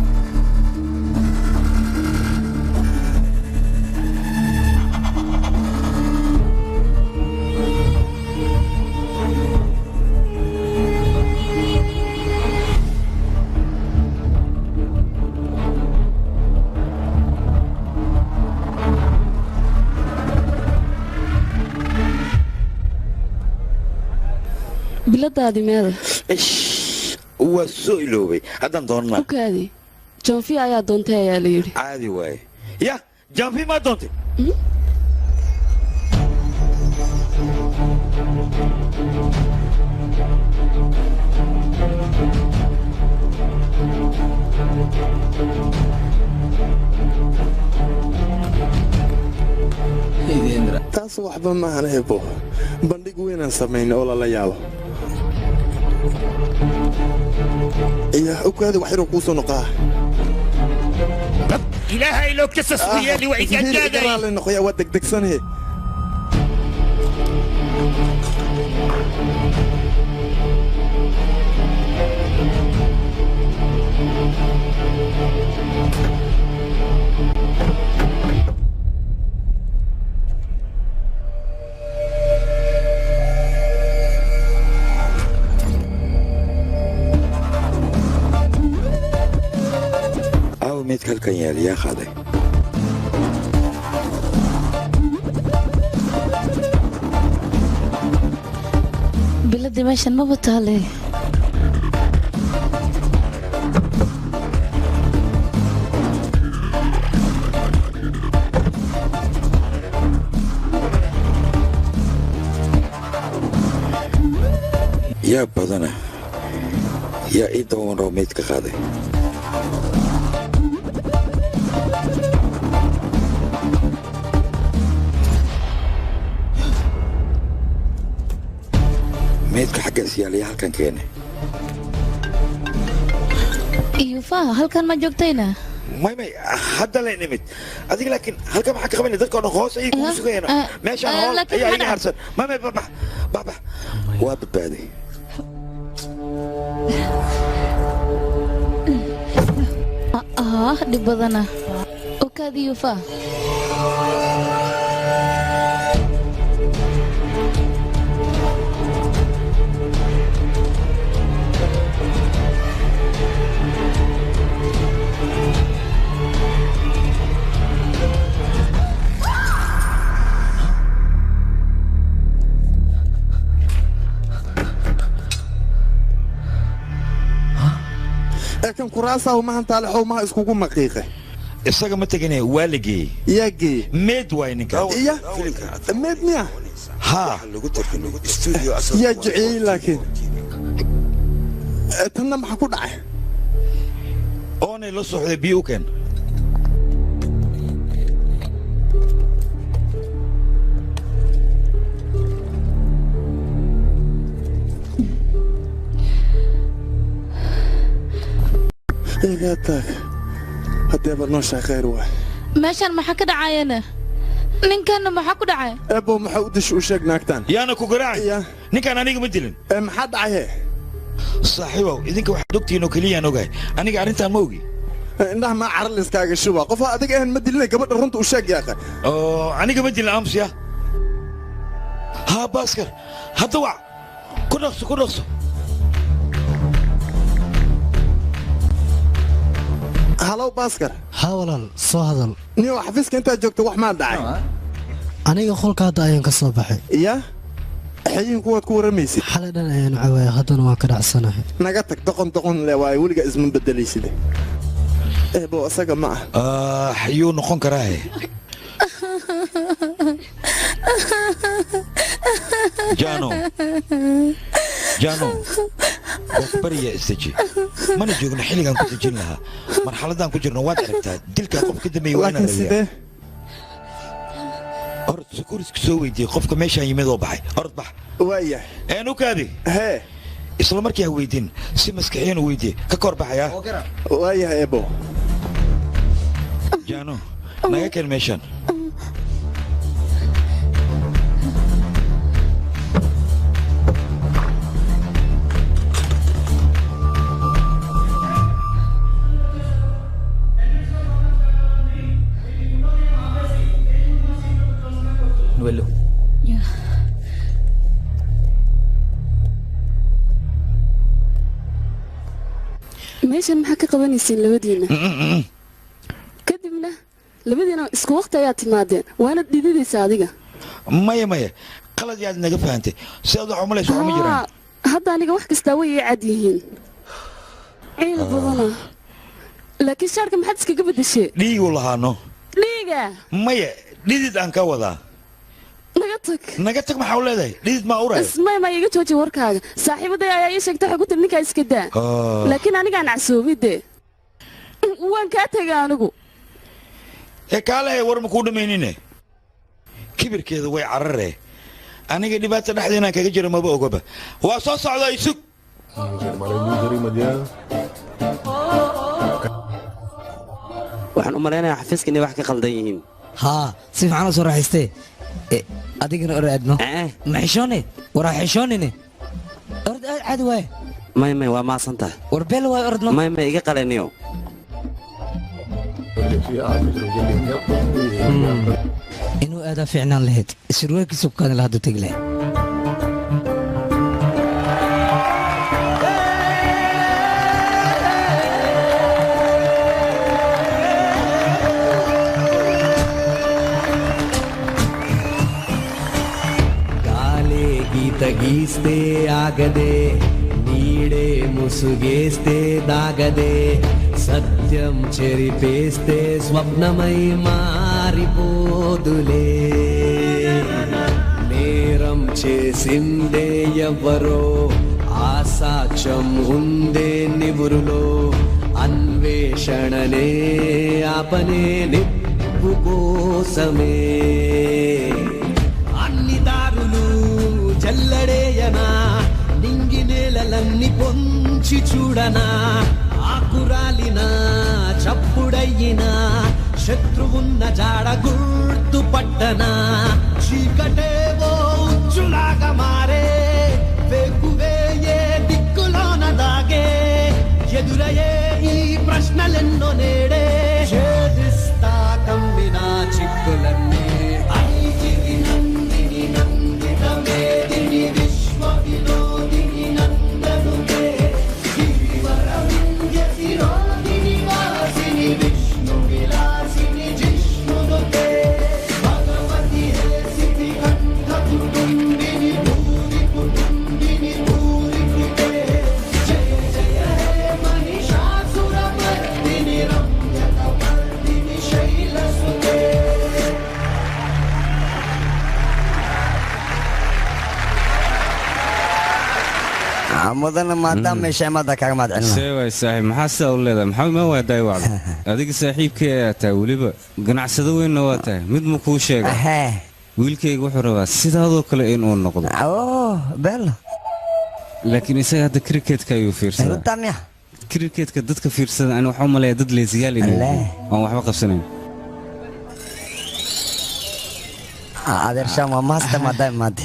Biladaadi meeda? Waa soo iloobay haddaan doonnaa. Ukaadi Janfi ayaa doontay ayaa la yidhi. Caadi waaye. Ya Janfi maa doontay? Taas waxba maahan hebo. Bandhig weynaan samayna oo lala yaabo. Iya ukaadi wax yaroo kuu soo noqaa. Ilaahay loo kasas ku yeeli waa igaadaaday. Noqoya waa degdegsanhe. Meydka halkan yaal yaa qaaday? Biladii meeshan maba taale. Yaa badana yaa ii dawan roo meydka qaaday? Meydka xaggaas yaal yaa halkan keenay? Yuufa halkan ma joogtayna? May hadda la nimid adiga, laakiin halkan maxaa ka qabanay? Dadka oo dhan hoos ayay kugu sugayaan. Meeshaan hool ayaa iga harsan. May babax babax waa badbaaday. Dhib badana. Okaadi Yuufa. Kan kuraasahu mahan taale maha iskugu maqiiqe. Isaga ma tegine waa la geeyey. Yaa geeyey? Meed waay ninka. Iya meed miya? Haa. Yaa jeciyey laakiin tanna maxaa ku dhacay? Oonay la socday biyo u keen. Iga tag. Haddii baad noo sheekayr waay. Meeshan maxaa ka dhacayana? Ninkan maxaa ku dhacay? Ebo maxaa u dish u sheeg naagtan? Yaana ku garaacay. Ninkan aniga ma dilin. Maxaa dhacay? Saaxiibow, idinka waxaad ogtihiin oo keliya aan ogahay. Aniga arrintan ma ogi. Indhaha ma caral iskaaga shuba. Qof adiga ahan ma dilin gabadha runta u sheeg yaaqa. Oo aniga ma dilin amsiya. Ha Baaskar, hadda wac. Ku dhaqso, ku dhaqso. Halow Baaskar. Ha walaal, soo hadal. Niyo xafiiska intaad joogto wax ma dhacay? Aniga qolka hadda ayaan ka soo baxay. Ya? Xayin kuwaad ku waramaysid? Xalay dhan ayaan cawaaya, haddana waan ka dhacsanahay. Naga tag doqon doqon le waaye weliga isma bedelaysid. Eebo asaga ma ah. Xayuu noqon karaa. Jano. Jano. Bariya istaji. Mana joogno xilligan ku dejin lahaa. Marxaladan ku jirno waad aragtaa dilka qof ka dambeeyay waa inaan raadiyaa. Orod sukurisku soo weydiiyey qofka meeshaan yimid oo baxay. Orod bax. Waayahay. Een u kaadi. Hee. Isla markii ha weydiin si maskaxiyan u weydiiyey ka kor baxaya. Waayahay Ebo. Jano, naga keen meeshaan. వెళ్ళు. Meeshan maxaa ka qabanaysiin labadiina? Kadibna labadiina isku waqti ayaa timaadeen, waana dhididaysa adiga. Maya maya, qalad yaad naga fahantay. Si aad wax u malayso ma jiraan. Hadda aniga wax kasta way ii cad yihiin. Ciil badana. Laakiin shaarka maxaad iskaga bedeshay? Dhiigu lahaano. Dhiiga? Maya, dhidid aan ka wadaa. Naga tag. Naga tag maxaa u leedahay? Dhidid ma uray? Ismay ma iga jooji warkaaga. Saaxiibaday ayaa ii sheegtay waxa ku tiri ninkaa iska daa. Laakiin anigaan casuumide. Waan kaa tagay anigu. Ee kaale war ma ku dhamaynine. Kibirkeedu way cararee. Aniga dhibaata dhexdeena kaga jira maba ogaba. Waa soo socdaa isug. Waxaan u maleynayaa xafiiska inay wax ka qaldan yihiin. Haa, si fiican u soo raaxaystee. Adigana or aadno. Ma xishoone? War ha xishoonine. Orod aad caadi waaye. May may waa maasantahay. War beel waaye orodno. May may iga qaleniyo. Inuu aadaa fiicnaan lahayd. Surwaalkiisa ku kaadan lahaa hadduu tegi lahayd. గీస్తే ఆగదే నీడే ముసుగేస్తే దాగదే సత్యం చెరిపేస్తే స్వప్నమై మారిపోదులే నేరం చేసిందే ఎవ్వరో ఆ సాక్ష్యం ఉందే నివురులో అన్వేషణనే ఆపనే నిప్పు కోసమే అన్ని దారులు జల్లడేయనా నింగి నేలలన్నీ పొంచి చూడనా ఆకురాలినా చప్పుడయ్యినా శత్రువున్న జాడ గుర్తు పట్టనా చీకటేవో ఉచ్చులాగా మారే వేకువేయే దిక్కులోన దాగే ఎదురయ్యే ఈ ప్రశ్నలెన్నో నేడే ఛేదిస్తా కమ్మిన చిక్కులన్నీ విశ్వ వినోదిని నందనుతే గిరివరవింధ్య శిరోధిని వాసిని విష్ణు విలాసిని జిష్ణునుతే భగవతి హేసితి కంఠ కుటుంబిని భూరి కుటుంబిని భూరి కృతే జయ జయ హే మహిషాసురమర్దిని రమ్యకపర్దిని శైలసుతే. Mudana maadaama meesha imaada kaaga mahadcelina. See waay saaxiib, maxaa sidaa u leedahay? Maxaa ma waaday wacdo? Adiga saaxiibkay ayaa tahay, weliba ganacsado weynna waa tahay. Mid ma kuu sheega? Wiilkayga wuxuu rabaa sidaadoo kale inuu noqdo. Oo, beel. Laakiin isaga hadda cricketka ayuu fiirsadaa. Runtaa miya? Cricketka dadka fiirsada ani waxaan u maleeyaa dad leesiyaal inay yihiin, aan waxba qabsanayn. Adeer Shaam waa mahasta maadaama maante.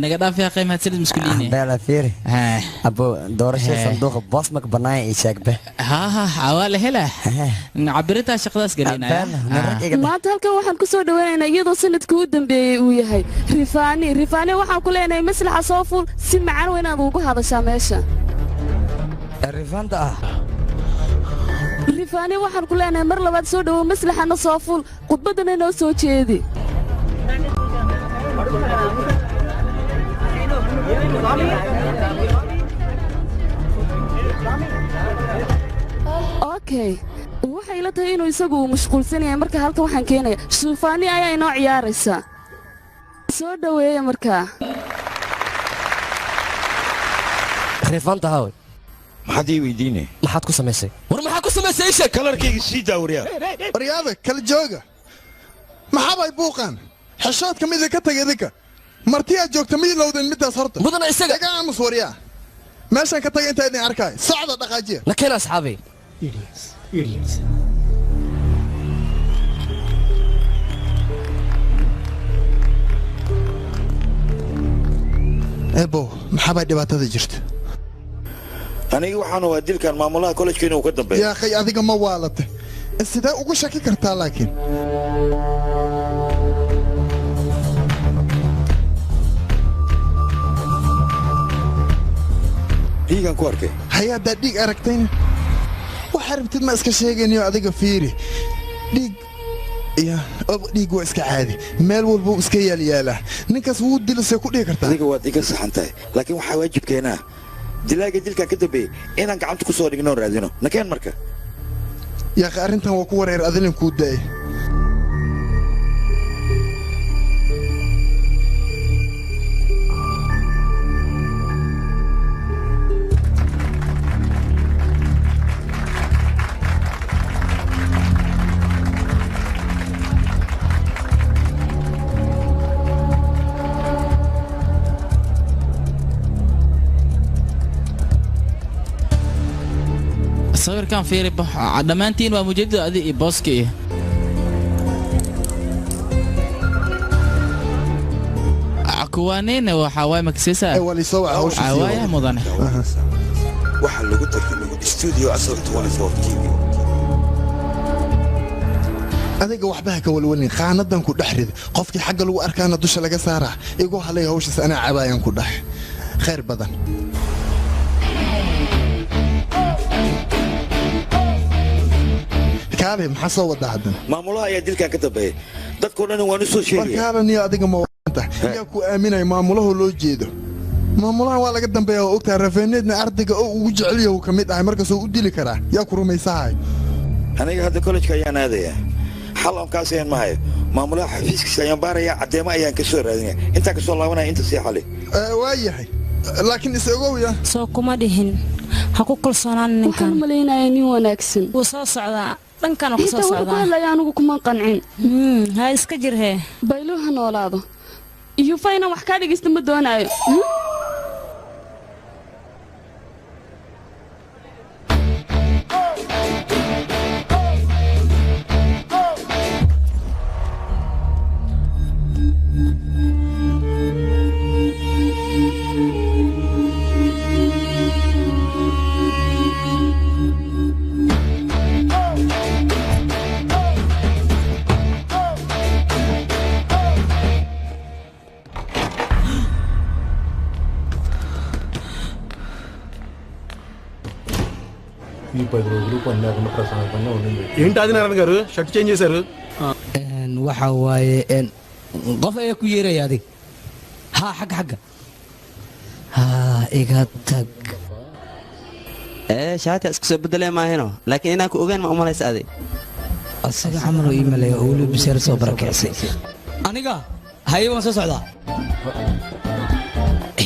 Naga dhaaf yaa qiimaha sanad maskuuliyiin. Beela fiiri. Abo doorashada sanduuqa boos ma banaay ii sheegbe. Ha waa la helaa. Cabiritaa shaqadaas gelinaya. Maanta halkan waxaan ku soo dhaweynaynaa iyadoo sanadkii u dambeeyey uu yahay Rifaani. Rifaani waxaan ku leenahay maslaxa soo fuul si macaan weyn aad ugu hadashaa meesha. Rifaanta ah. Rifaani waxaan ku leenahay mar labaad soo dhawow maslaxana soo fuul khudbadana inoo soo jeedi. Okay, waxay la tahay inuu isagu mashquulsan yahay marka halkan waxaan keenaya Suufaani ayaa inoo ciyaaraysa. Soo dhaweeya markaa. Rifaanta haawe. Maxaad ii weydiinay? Maxaad ku samaysay? War maxaad ku samaysay ii sheeg. Kalarkayga sii daawriya. Waryaada kala jooga. Maxaa bay buuqaan? Xishoodka mid ka tagay idinka. Marti aad joogta mid lowdan midaas horta. Mudana isaga. Iga aamus waryaa. Meeshan ka tagay inta idin arkay. Socda dhaqaajiya. La keen asxaabay. Idiots. Idiots. Ebo, maxaa bay dhibaatada jirta? Aniga waxaan waa dilkan maamulaha college-ka inuu ka dambeeyo. Yaa akhay adiga ma waalatay. Sidee ugu shaki kartaa laakiin? Dhiigan ku arkay. Haya haddaad dhiig aragtayna waxa rabtid ma iska sheegaynayo adiga fiiri. Dhiig ya dhiig waa iska caadi. Meel walba wuu iska yaalyaalaa. Ninkaas wuu dilasay ku dhihi kartaa. Adiga waad iga saxan tahay, laakiin waxaa waajibkeenaa dilaaga dilkan ka dambeeyey inaan gacanta ku soo dhigno raadino. Nakeen marka. Yaa akhi arrintan waa ku wareer adilin kuu daayay. Sawirkan fiiri dhammaantiin waa mujeedada adi iyo booska iyo kuwaaneyna waxaa waay makasiisa waaya mudane. Waxaa lagu tarjumay studio Asal 24 TV. Adiga waxba ha ka walwalin qaanadan ku dhex rid qofkii xagga lagu arkaana dusha laga saaraa igu halay hawshaas anaa cabaayaan ku dhex khayr badan. Kaale maxaa soo wadaa haddan? Maamulaha ayaa dilkan ka dambeeyay. Dadkoo dhan waan u soo sheegay. Warkaalaniyo adiga ma waanta. Yaa ku aaminay maamulaha loo jeedo. Maamulaha waa laga dambeeyaa oo ogtahay rafeeneedna ardayga oo ugu jecel yahay ka mid ah markaas uu u dili karaa. Yaa ku rumaysahay. Aniga hadda college-ka ayaan aadayaa. Xal aan kaas ayan mahayo. Maamulaha xafiiskiisa ayaan baarayaa, caddeemo ayaan ka soo raadinayaa. Intaan ka soo laabanaya inta sii xali. Waa yahay. Laakiin is ogow ya. Soo kuma dhihin. Ha ku kalsoonaan ninkan. Waxaan u malaynayaa nin wanaagsan. Wuu soo socdaa. Dhankan ku soo socdaa. Inta wuxuu ku hadlayaa anigu kuma qancin. Ha iska jir hee. Baylu ha noolaado. Yufa inaan wax kaa dhegeysto ma doonaayo. ఏంటి ఆదినారాయణ గారు shirt change చేశారు? Waxa waaye qof ayaa ku yeeraya adig. Ha xagga xagga. Ha iga tag. Shaati isku soo bedelay maahino, laakiin inaan ku ogaan ma umalaysa adig. Asaga camal oo ii maleeyo oo weliba biseer soo barakeysay. Aniga haye waan soo socdaa.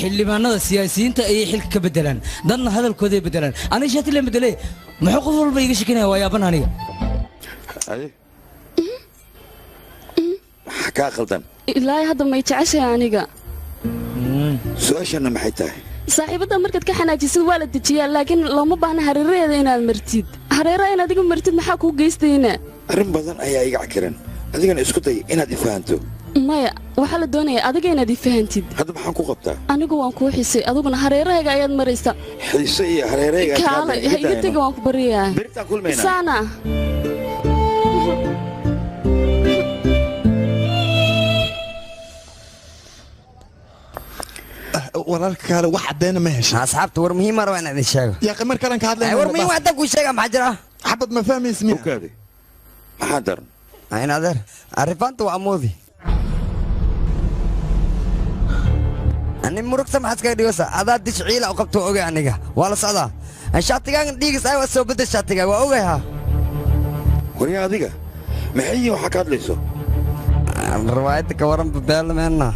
Xildhibaanada siyaasiyiinta ayay xilka ka bedelaan, dadna hadalkooday bedelaan. Aniga shaati la bedelay, muxuu qof walba iga shakinaya waa yaaban aniga. Maxaa kaa khaldan? Ilaahay hadda may jeceshahay aniga. Su-aashana maxay tahay? Saaxiibada markaad ka xanaajisid waa la dejiyaa, laakiin looma baahna hareeraheeda inaad martid. Hareeraha inaad iga martid maxaa kuu geystayna? Arrin badan ayaa iga cakiran. Adigana isku day inaad i fahanto. Maya, Waxaa la doonayaa adiga inaad ii fahantid. Hadda maxaan ku qabtaa? Anigu waan kuu xisay, adiguna hareerahayga ayaad maraysaa. Xiise iyo hareerahayga aad Kaalay, ha iga tegi, waan ku baryayaa. Beritaan kulmaynaa. Saana. Walaalka kaale wax caddeena ma heshay. Asxaabta war muhiim ah waa inaan idin sheego. Yaa qamar kalan ka hadlayna. War muhiim haddaan kuu sheegaa maxaa jira? Xabad ma fahmaysa miya? Ukaadi. Maxaa daran? In adeer, arrifaanta waa amoodi. Ani murugta maxaad kaga dhigaysaa? Adaa dish ciila u qabto ogay aniga. Waa la socdaa. Shaatigaagan dhiigis ay waa soo bedel shaatigaaga waa ogay ha. Waryaa adiga, maxay yihiin waxaa ka hadlayso? Riwaayadda ka waran beelmeena.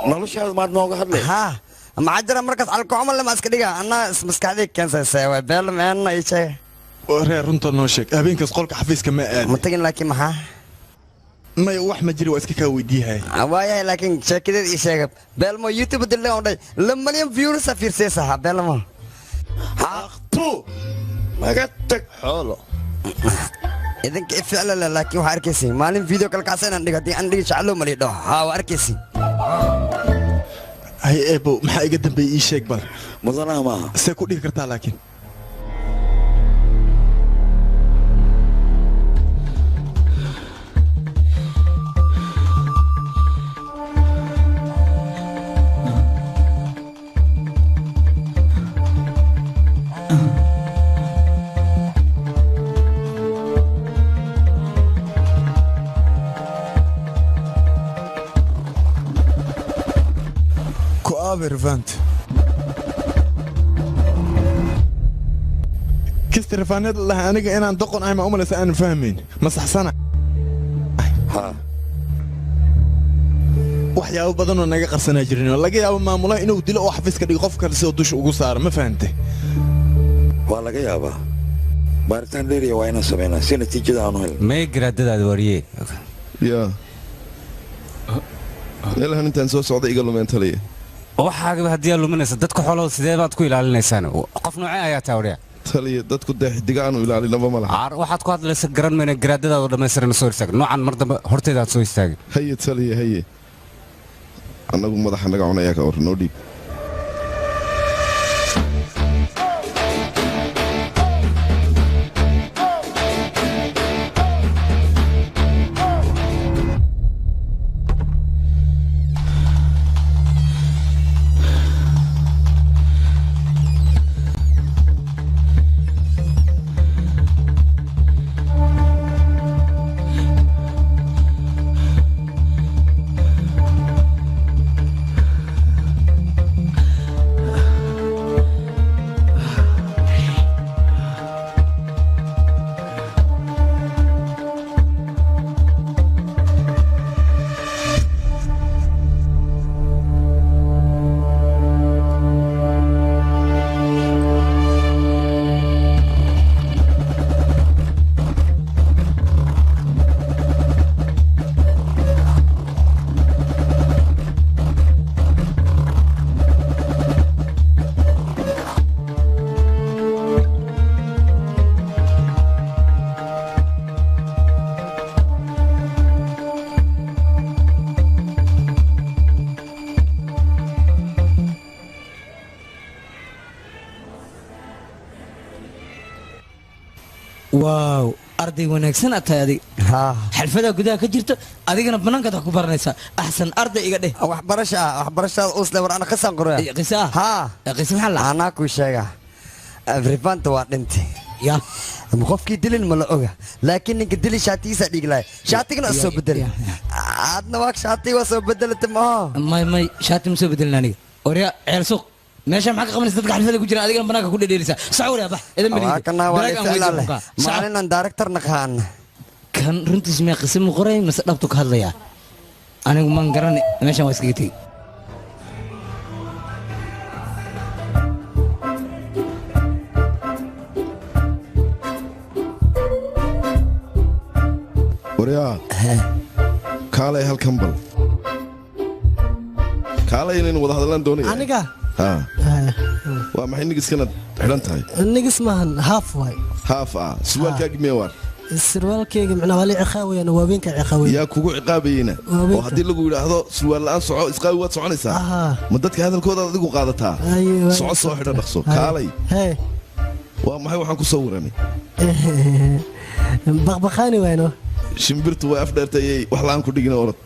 Noloshaada maad nooga hadlay? Haa. Maxaa jira markaas alkoxmal lama iska dhigaa? Anaa maskaxdayda keensaysa waa beelmeena ii sheeg. Reer runta noo sheeg, habeenkaas qolka xafiiska ma aadin. Ma tagin laakiin maxaa? Maya wax ma jiro, waa iska kaa weydiiyahay. Waayahay laakiin sheekadeed ii sheega. Beelmo YouTube dilay oo dhay 2 milyan viewers a fiirsaysa ha beelmo. Aqtu maga tag xoolo. Idinka ficla laakiin waxaa arkaysi maalin video kale kaas inaan dhigo haddii aan dhigi jeclo mali dhaho haa waa arkaysi. Hay eebo, maxaa iga dambeeyay ii sheeg bal. Mudanaha maaha. See ku dhihi kartaa laakiin. Rifant kista rifaaneed lahaa aniga inaan doqon ahay ma umalaysa aanan fahmayn ma saxsana. Haa waxyaabo badan oo naga qarsanaa jirin oo laga yaabo maamulaha inuu dilo oo xafiiska dhigo qof kale si uu dusha ugu saaro ma fahantay? Waa laga yaabaa baaritaan dheeriya waa inaan samaynaa si natiijada aanu helin. May garaadadaada wariyee? Yaa meelahan intaan soo socda iga lumeen taliya. Waxaagaba haddii aad luminaysa dadka xoolahooda sidee baad ku ilaalinaysaan? Qof noocee ayaa taa waryaa? Taliya dadku dee xidiga aanu ilaalinaba ma laha. Caar waxaad ku hadlaysa garan mayna garaadadaada oo dhammaystiran soo istaag. Noocan mar dambe horteeda aad soo istaagin. Haye taliya haye. Annagu madaxa naga cunayaa ka war noo dhiib. Waaw arday wanaagsan aad tahay adiga. Xalfada gudaha ka jirta adigana banaankaad wax ku baranaysaa. Axsan arday iga dheh. Waxbarasha waxbarashada usle war ana qisaan qoraya. Qisa? Haa. Qisa maxaa la? Anaa kuu sheega. Rifanta waa dhintay. Ya. Qofkii dilin ma la oga laakiin ninka dili shaatigiisa dhiig lahay shaatigana soo bedel. Aadna waa shaatiga waa soo bedelatay maaha. May may shaati ma soo bedelin aniga. Orya ceel suuq. Meesha maxaa ka qabanaysa dadka xalfada ku jira adigana banaanka ku dhedheelisa. Sac waryaa bax idan ma Waa kana waa ficlaale. Maalin director naqaan. Kan runtiis ma qismo qoray mise dhabtu ka hadlayaa? Anigu man garan meeshan waa iskaga tegey. Waryaa kaalay halkan bal. Kaalay inaynu wada hadallaan doonaya. Aniga? Haa. Waa maxay nigiskanaad xidhan tahay? Nigis maahan haaf waay. Haaf ah surwaalkaagi miya waar? Surwaalkayga macnaa waa la ciqaawayaan, waaweynka ciqaawaya. Yaa kugu ciqaabayeyna? Oo haddii lagu yidhaahdo surwaal la'aan soco, isqaawi, waad soconaysaa? Ma dadka hadalkoodaad adigu qaadataa? Soco, soo xidho dhaqso, kaalay. Waa maxay waxaan ku sawiranay? Baqbaqaani wayno. Shimbirtu way afdheertayay, wax la'aan ku dhigina, orod.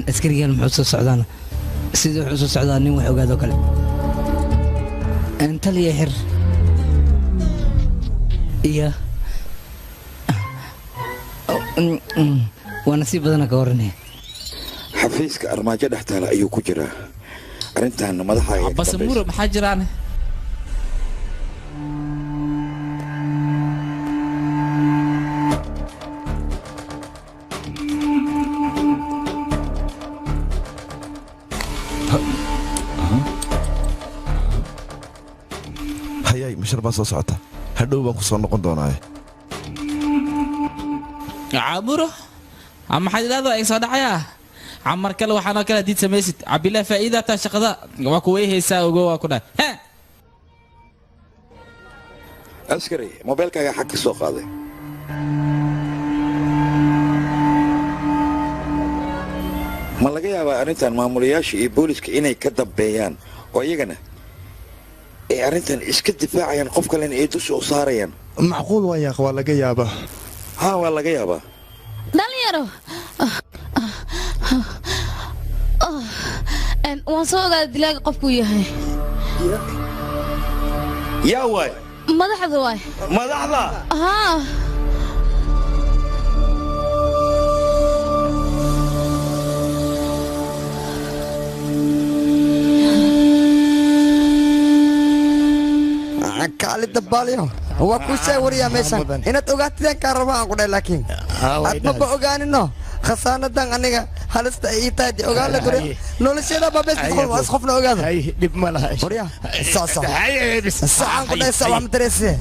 Askarigan muxuu soo socdaana? Sidii wuxuu soo socdaa nin wax ogaadoo kale. Taliya xir iyo waa nasiib badana ka waranaya. Xafiiska armaajo dhex taala ayuu ku jiraa. Arrintan madaxa ayaa ka Base dambaysa. Muro, maxaa jiraan? Hayay, mashar baa soo socota, hadhow baan ku soo noqon doonaaye. Camuro, maxaad idhahdo ay soo dhacayaa camar kale? Waxaanoo kale hadiid samaysid, cabbilaa faa'iida taa shaqada waa kuway haysaa, ogo waa ku dhahay. He. Askari, moobeelkaaga xag ka soo qaaday. Ma laga yaabaa arrintan maamulayaasha iyo booliska inay ka dambeeyaan oo iyagana ay arrintan iska difaacayaan, qof kalena ay dusha u saarayaan? Macquul waa yaaq, waa laga yaabaa. Haa, waa laga yaabaa. Dhalinyaro, waan soo ogaaday dilaaga qofkuu yahay. Yaa waay? Madaxda waay. Madaxda? Haa. Kaali dabaaliyo, waa kuu soo wariyaa meeshan inaad ogaatideen kaa raba aan ku dhahay, laakiin aad maba ogaanino khasaanadan aniga halista ay ii tahay. Dee ogaan la gurya nolosheeda baa bees boqol waa is qofna ogaado. Dhib ma laha. Warya, soc soc socaan ku dhahay, soc wax ma dareesiye.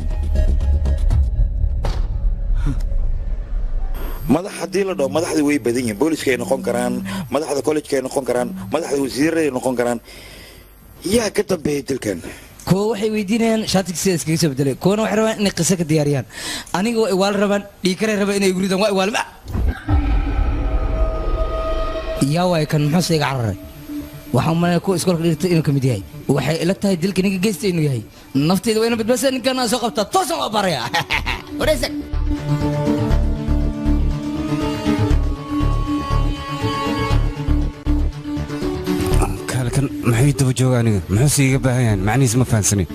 Madax haddii la dhaho, madaxda way badan yihiin. Booliska ay noqon karaan, madaxda kollejka ay noqon karaan, madaxda wasiirada ay noqon karaan. Yaa ka dambeeya dilkan? Kuwa waxay weydiinayaan shaatiga sida iskaga soo bedelay, kuwana waxay rabaan inay qiso ka diyaariyaan. Aniga waa iwaal rabaan, dhiikaray rabaan inay guridaan, waa iwaalma. Yaa waay kan? Muxuu iga cararay? Waxaan u malaynaya kuwa iskoolka dhigtay inuu ka mid yahay. Waxay ila tahay dilka ninka geysta inuu yahay. Nafteyda waa ina badbaadsa, ninkan aan soo qabtaa, toosan waa baraya. Wareysa. Kaalkan muxuu ii daba jooga aniga? Muxuuse iiga baahan yahay? Macnihiis ma fahansanin.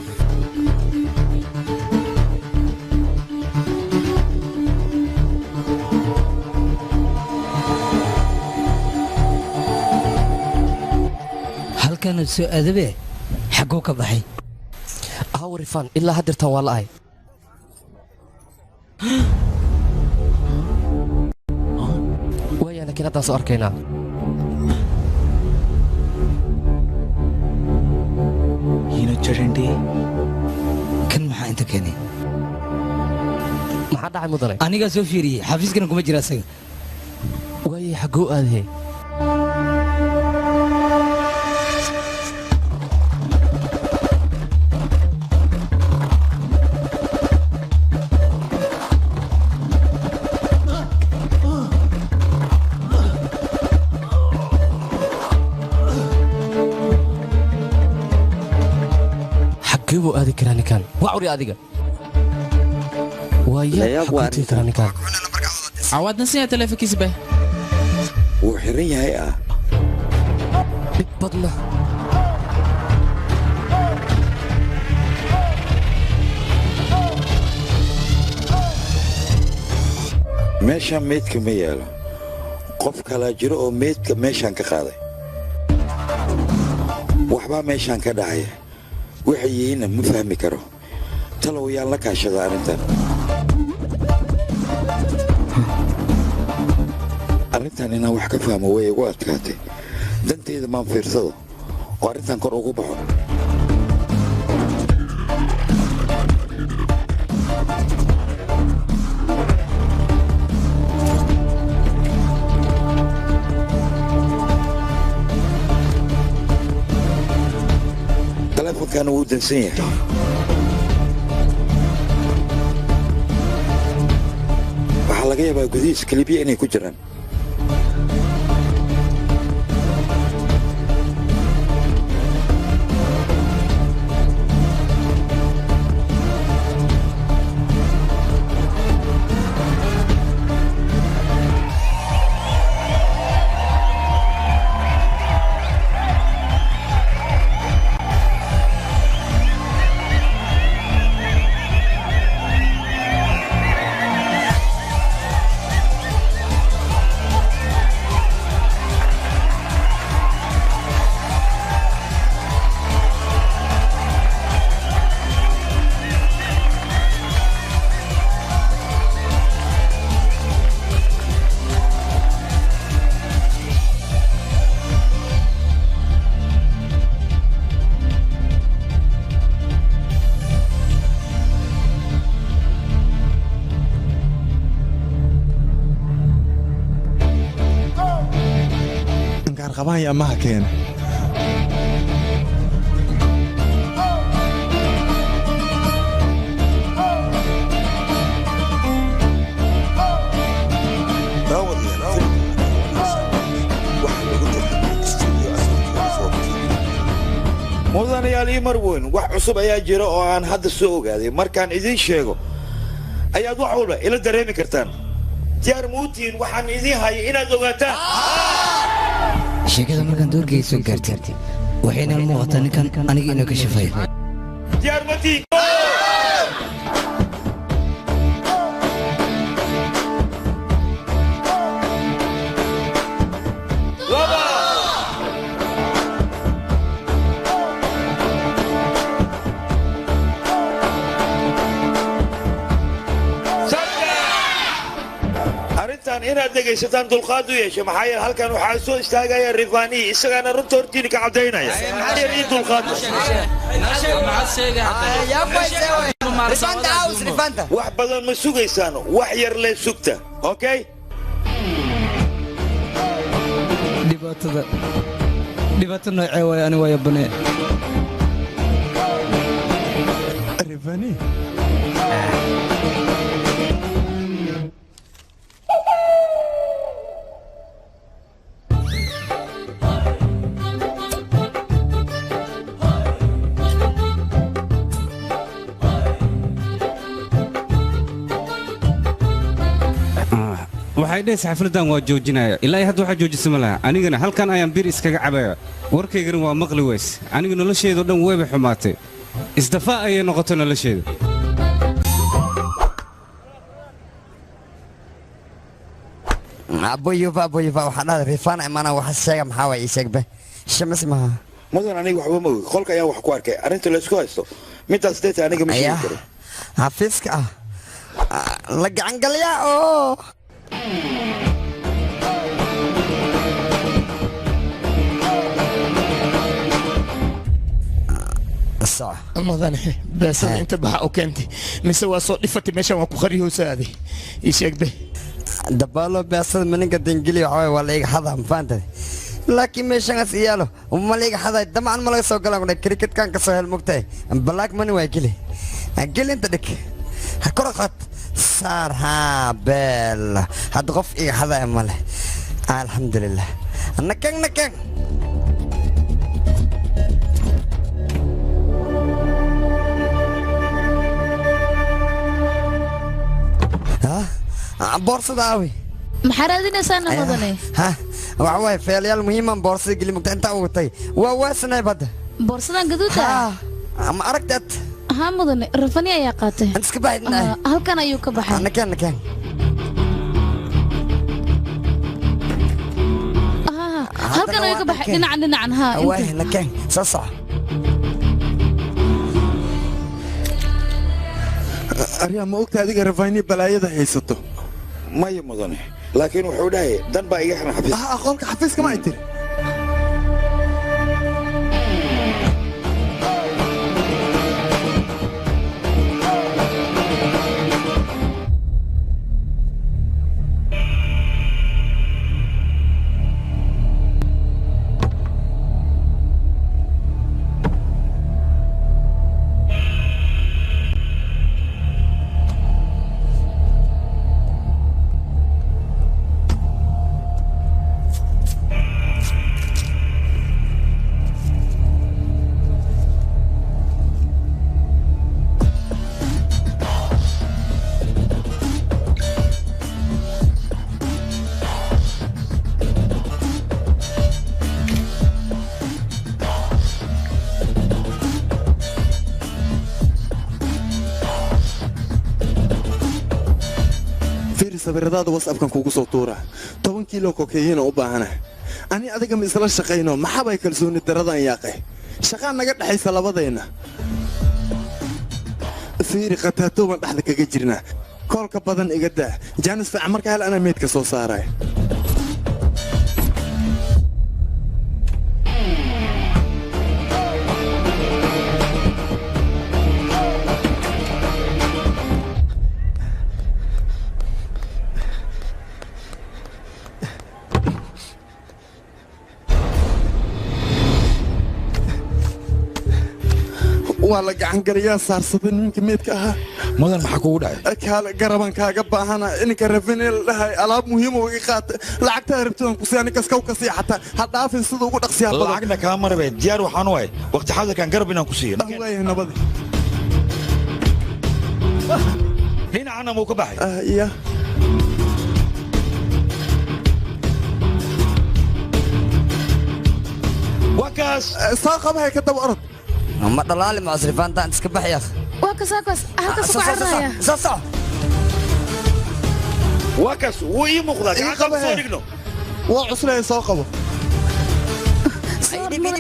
Halkan soo aadabe, xagguu ka baxay? Haw rifaan, ilaa haddeertan waa la'ahay. Waaya, laakiin haddaan soo arkaynaa. ఈయనొచ్చాడేంటి? Kan maxaa inta keenay? Maxaa dhacay, mudane? Anigaa soo fiiriyey, xafiiskana kuma jira asaga. Waaya, xagguu aadahey? Xaggee buu aadi karaa ninkan? Waa curi adiga. Waaya, xagguu tegi karaa ninkan? Cawaadna siyaa taleefankiisa be. Wuu xiran yahay ah. Dhib badna. Meeshaan meydka ma yaalo. Qof kalaa jiro oo meydka meeshaan ka qaaday. Waxbaa meeshaan ka dhacaya, waxay yihiinna ma fahmi karo. Talow yaan la kaashada arrintan. Arrintan inaan wax ka fahmo way igu adkaatay. Dantayda maan fiirsado oo arrintan kor ugu baxo. Taleefankan wuu dansan yahay. Waxaa laga yaabaa gudihiisa kalibiya inay ku jiraan. Amaha keena Mudanayaal ii marweyn, wax cusub ayaa jira oo aan hadda soo ogaaday. Markaan idiin sheego ayaad wax walba ila dareemi kartaan. Diyaar muutiin waxaan idiin hayay inaad ogaataan. Sheekada markaan doorkayga soo gaartay waxayna muuqataa ninkan aniga inuu ka shafeeyo. Diyaar matiin. Inaad dhegaysataan dulqaad u yeesho, maxaa yeelay halkan waxaa soo istaagaya Rifani, isagaana runta hortiina ka caddaynaya. Ii dulqaata. Wax badan ma sugaysaan, wax yar lee sugta. Okay? Dhibaatada dhibaato noocee waay ani waa yabanee. Rifani waxay dhehaysaa xafladdan waa joojinaya ilaa hadda waxaa joojisa ma laha. Anigana halkan ayaan bir iskaga cabaya, warkaygana waa maqli weys. Aniga nolosheedo dhan wayba xumaatay, isdafaa ayay noqotay nolosheeda. Aboyufa aboyufa waxaa dhahday Rifaan imaana waxa sheega maxaa waay ii sheegbe shamis maha. Mudan aniga waxba ma ogi, qolka ayaan wax ku arkay. Arrinta la isku haysto midaas deeta aniga ma sheegi karo. Xafiiska ah la gacan galyaa oo mudane beesada inta baxa u keentay mise waa soo dhifatay meeshan waa ku qariyowsaaday ii sheegbe. Dabaalo beesada maninka dengeli waxa waa la iga xadaa mafahantahay, laakiin meeshangaas iyaalo ma la iga xaday damcan ma laga soo galaan kudhay cricketkan ka soo hel mogtahay black money waa geli geli inta dhig ha kor qad saar haa beel hadda qof iga xadaya male alxamdulilah nakang nakang. Boorsada aawi maxaa raadinaysaa mudane? Ha waxa waaye feelayaal muhiiman boorsada geli mugta intaa ugatay waa waasanay badda boorsadan gaduuda ma aragtad? Haa mudane, Rafani ayaa qaatay. Iska baxay halkan ayuu ka baxay. Nakeen nakeen. Halkan ayuu ka baxay dhinacan dhinacan. Haa waay nakeen soo soco. Aryaa ma ogta adiga rafayni balaayada haysato? Maya mudane, laakiin wuxuu dhahay dan baa iga xiran xafiis. Aqoonka xafiiska ma ay tiri. Sawiradaada WhatsApp-kan kugu soo tuura. 10 kiilo kokayn u baahana. Ani adiga ma isla shaqeyno, maxaa bay kalsooni daradan yaaqay? Shaqaa naga dhaxaysa labadeena. Fiiri qataato baan dhaxda kaga jirnaa. Koolka badan iga daa. Jaanis fiican marka hal ana meedka soo saaray. Waa la gacan galayaa saarsaday ninka meedka ahaa. Mudan maxaa kugu dhacay? Kaale garaban kaaga baahana ninka rafineel dhahay alaab muhiim oo iga qaata. Lacagta rabtaan ku siiyaan kaskaw ka sii xataa ha dhaafin sida ugu dhaqsiyaa badan. Lacagna kaa marabay diyaar waxaan u ahay waqti xaadirkan garab inaan ku siiyo. Waayahay nabadi. Dhinacana muu ka baxay? Iya. Waa kaas. Soo qabahay ka daba orod. Ma dhalaali ma asrifaantaan iska baxya. Waa kaas waa kaas halkaas ku cararaya. Soo. Waa kaas wuu ii muuqdaa gacan soo dhigno. Waa cuslay soo qabo.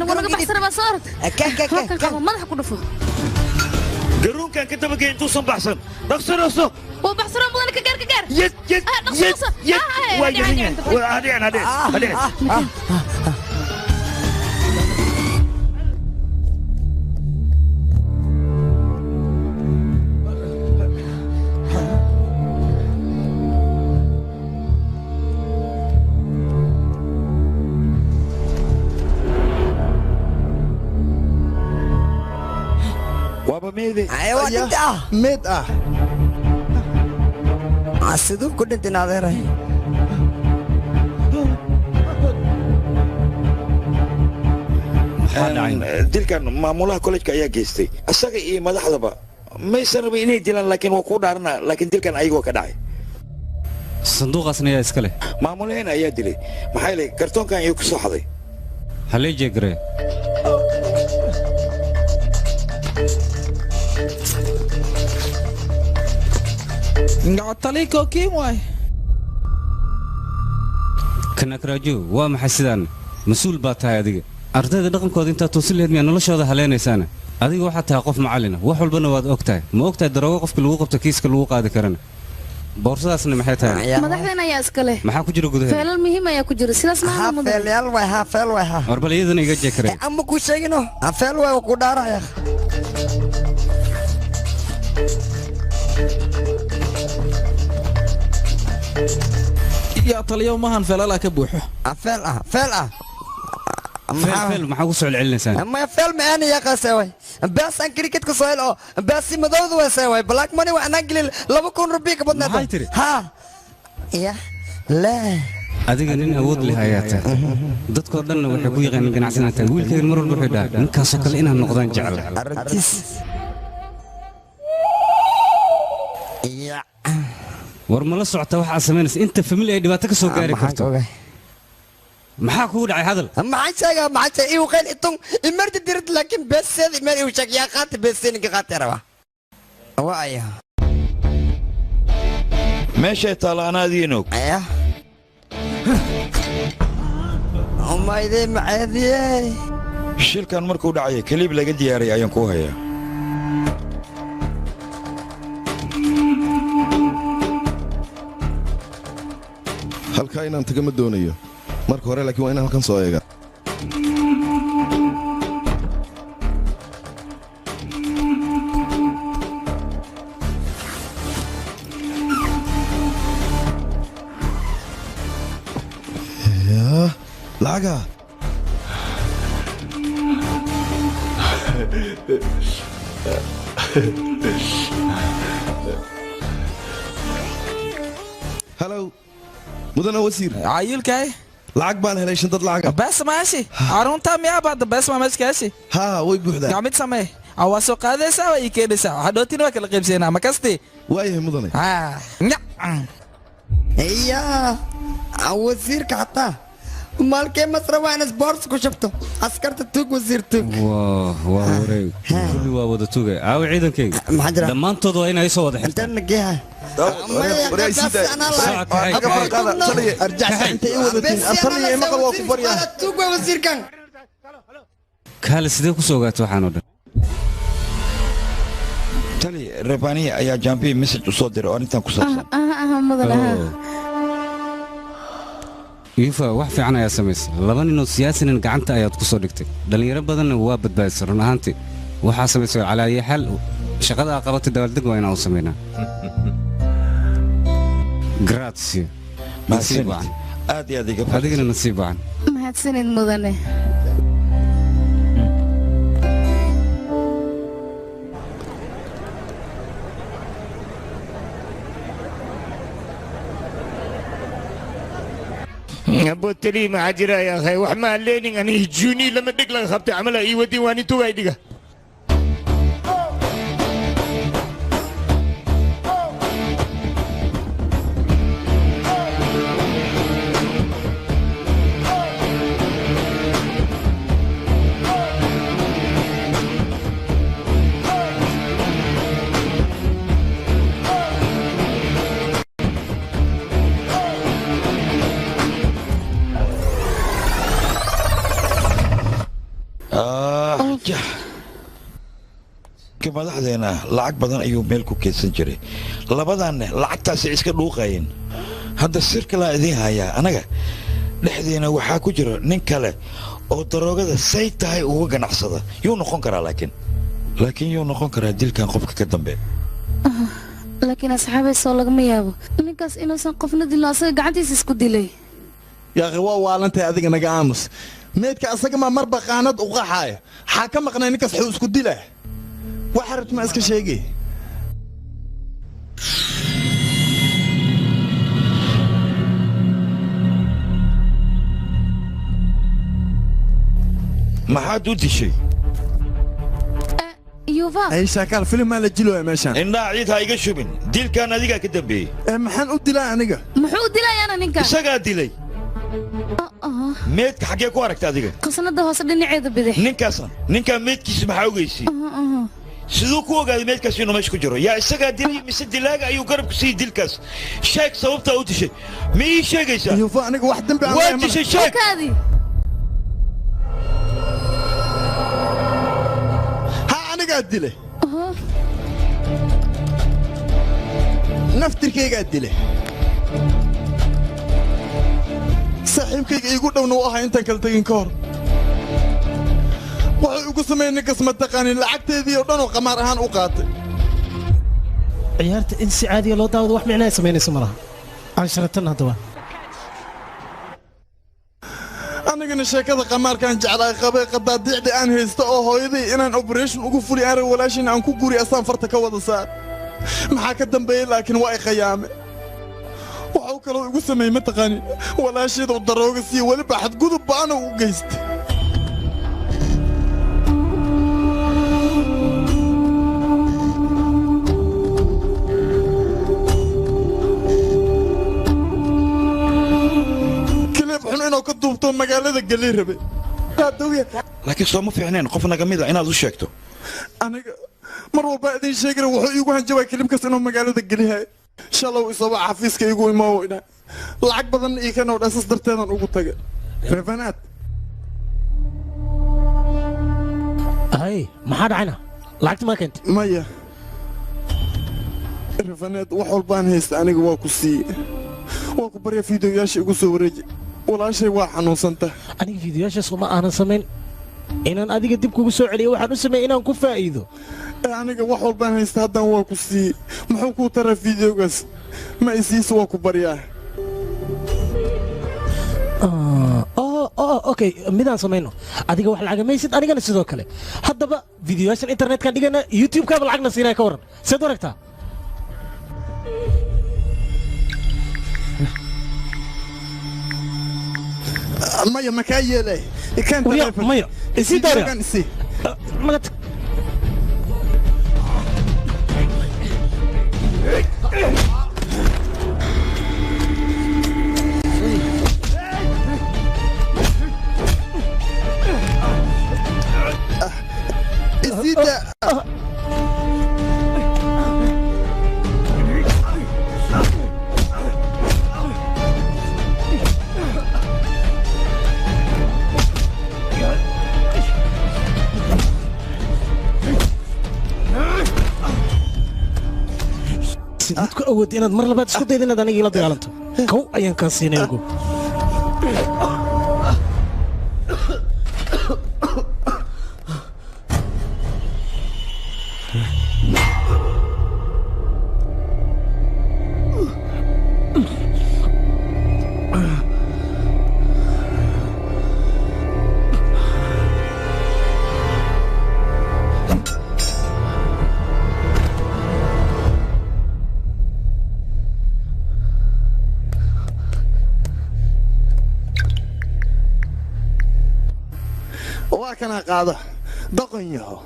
Walaga baxsana baa soo orod. Ka madaxa ku dhufo. Garoonkan ka daba geey intuusan baxsan. Dhaqso dhaqso. Waa baxsana mudan ka gaar ka gaar. Yes yes yes. Waa yahay. Waa hadeen hadeen hadeen. Meed ah. Siduu ku dhintay adeeray? Dilkan maamulaha college-ka ayaa geystay. Asaga iyo madaxdaba maysan rabin inay dilaan, laakiin waa ku dhaaranaa, laakiin dilkan ayagoo ka dhacay. Sanduuqaasna ayaa iska leh. Maamulaheen ayaa dilay. Maxaa yeelay kartoonkan ayuu ku soo xaday. Halay jeegare. Tali kokiin waay. Kanakraju waa maxay sidaan? Mas-uul baa tahay adiga. Ardayda dhaqankooda intaad toosin lahayd miyaa noloshooda haleenaysaana? Adiga waxaad tahay qof macallin ah, wax walbana waad og tahay. Ma og tahay daroogo qofka lagu qabto kiiska lagu qaadi karana? Boorsadaasna maxay tahay? Madaxdeen ayaa iska leh. Maxaa ku jira gudaheeda? Feelal muhiim ayaa ku jira. Sidaas ma aha mudan. Feelal waay ha, feel waay ha. War bal iyadana iga jeekare. Ama ku sheegino. Feel waay ku dhaaraya. Yaa taliyo maahan feelala ka buuxo. Feel ah, feel ah. Feel maxaa ku soo celcelinaysaa? Ma feel ma ana yaa qasay way. Baas aan cricket ku soo helo, baas madowda way say way. Black money waa anaan gelin 2000 rubi ka badnayd. Maxay tiri? Ha. Ya. La. Adiga nin awood leh ayaa tahay. Dadkoo dhanna waxay ku yaqaaneen ganacsanaa tahay. Wiilkayga mar walba wuxuu dhahaa ninkaasoo kale inaan noqdaan jecel. Aragtiis. Ya. War ma la socota waxa aad samaynaysa inta family ay dhibaato ka soo gaari karto. Maxaa kugu dhacay hadal? Maxaan sheegaa maxaan sheegaa igu qeyl itun imarti dirid laakiin beeseed meel igu sheeg yaa qaata beeseen ka qaatay rabaa. Waaya. Meeshay taala anaa adiin og. Ya. Umayde macaadiye. Shilkan markuu dhacay kaliib laga diyaariyay ayaan ku hayaa. Halkaa inaan taga ma doonayo. Marka hore laakiin waa inaan halkan soo eega. Yaa, lacaga. Hello. Mudana wasiir. Cayilkay. Lacag baan helay shan dad lacag. Bas maashi. Arunta miyaa baad bas ma meeshkaasi? Ha, way buuxdaa. Gacmid samee. Waa soo qaadaysaa waa ii keenaysaa. Hadhootin waa kala qaybsanaa ma kasti? Waayahay mudane. Ha. Iya, wasiirka xataa maalkee masra waa in sports ku shubto askarta tug wasiir tug. Waa wareeg. Kulli waa wada tugay. Aaw ciidankayga. Dhammaantood waa inay soo wada xirtaan. Inta nageha. Kaale sidee ku soo ogaatay waxaan oo dhan? Tali Rebani ayaa Jambi message u soo diray oo arrintan ku saabsan. Yufa wax fiican ayaa samaysay. Laba nin oo siyaasinan gacanta ayaad ku soo dhigtay. Dhalinyaro badanna waa badbaadisay run ahaantii. Waxaa samaysay calaa ayi xaal shaqada aad qabatay dabaaldeg waa inaan u samaynaa. Grazie. Nasiib wacan. Aad iyo aad iga adigana nasiib wacan. Mahadsanid mudane. Aboteli maxaa jira yaa akhay wax ma leenin ani juni lama dhig laga qabtay camal ii wadin waan intuu dhiga. Madaxdeena lacag badan ayuu meel ku keedsan jiray. Labadanna lacagtaasi iska dhuuqayeen. Hadda sir kale idiin hayaa anaga dhexdeena waxaa ku jira nin kale oo daroogada say tahay uga ganacsada. Yuu noqon karaa laakiin yuu noqon karaa dilkan qofka ka dambe. Laakiin asxaabay soo lagama yaabo ninkaas inuusan qofna dilin asaga gacantiisa isku dilay. Yaa akhi waa waalantahay adiga naga aamus. Meedka asaga ma marba qaanad u qaxaaya. Xaa ka maqnay ninkaas wuxuu isku dilaa. Waxa rabta ma iska sheegay. Maxaad u dishay? Yuva. Ay shaakaal film ma la jilo meeshan. Indhaha ciid ha iga shubin. Dilkan adiga ka dambeeyay. Maxaan u dilaa aniga? Muxuu u dilayaana ninka? Isagaa dilay. Meedka xagee ku aragtay adiga? Qasnada hoose dhinaceeda bidix. Ninkaasna, ninka meedkiisa maxaa ogeysay? Siduu ku ogaaday meedkaas inuu meesha ku jiro? Yaa isagaa dilay mise dilaaga ayuu garab ku siiyey dilkaas? Sheeg sababta u dishay. Ma ii sheegaysaa? Yuva aniga wax dambi aan waa dishay sheeg. Ha anigaa dilay. Naftirkaygaa dilay. Saaxiibkayga iigu dhowna u ahaa intaan kala tegin ka hor. Wuxuu igu sameeyey ninkaas ma taqaanin lacagteedii oo dhan oo qamaar ahaan u qaatay. Ciyaarta in si caadi ah loo daawado wax micno ay samaynayso ma laha. Cansharatan haddaba. Anigana sheekada qamaarkaan jeclaay qabay qadaadiicdii aan haysto oo hooyaday inaan operation ugu fuli aan walaashin aan ku guri asaan farta ka wada saar. Maxaa ka dambeeyay laakiin waa ay khiyaame. Wuxuu kaloo igu sameeyey ma taqaanin walaasheeda u darooga siiye weliba xadgudub baana u geystay. Kaleeb xun inuu ka duubto magaalada geli rabay. Laakiin soo ma fiicneen qof naga mid ah inaad u sheegto. Aniga mar walba idin sheegay wuxuu iigu hanjabay kilibkaas inuu magaalada gelihay. Shalow isaba xafiiska igu imaawayna. Lacag badan ii ka noo dhasas darteedan ugu tagay. Revanaad. Hay, maxaa dhacayna? Lacagta ma keentay? Maya. Revanaad wax walbaan haysta aniga waa ku siiyey. Waa ku barya fiidiyoyaasha igu soo wareeji. Walaashay waa xanuunsanta. Aniga fiidiyoyaashaas uma aanan samayn inaan adiga dib kugu soo celiyo, waxaan u sameeyey inaan ku faa'iido. Aniga wax walbaan haysta haddaan waa ku siiyey. Muxuu kuu taraa fiidiyogaas? Ma isiiso, waa ku baryaa. Okay, midaan samayno. Adiga wax lacag maysid, anigana sidoo kale. Haddaba fiidiyoyaashan internetkan dhigana, youtube-kaaba lacagna siinaya, ka waran? Seed u aragtaa? Maya, makaa yeelay. Maya, isii daariya. Magat. Isida. Sideed ku awood inaad mar labaad isku daydo inaad aniga ila dagaalanto? Kow ayaan kaa siinay ogow. Waa kana, qaado. Doqon yaho,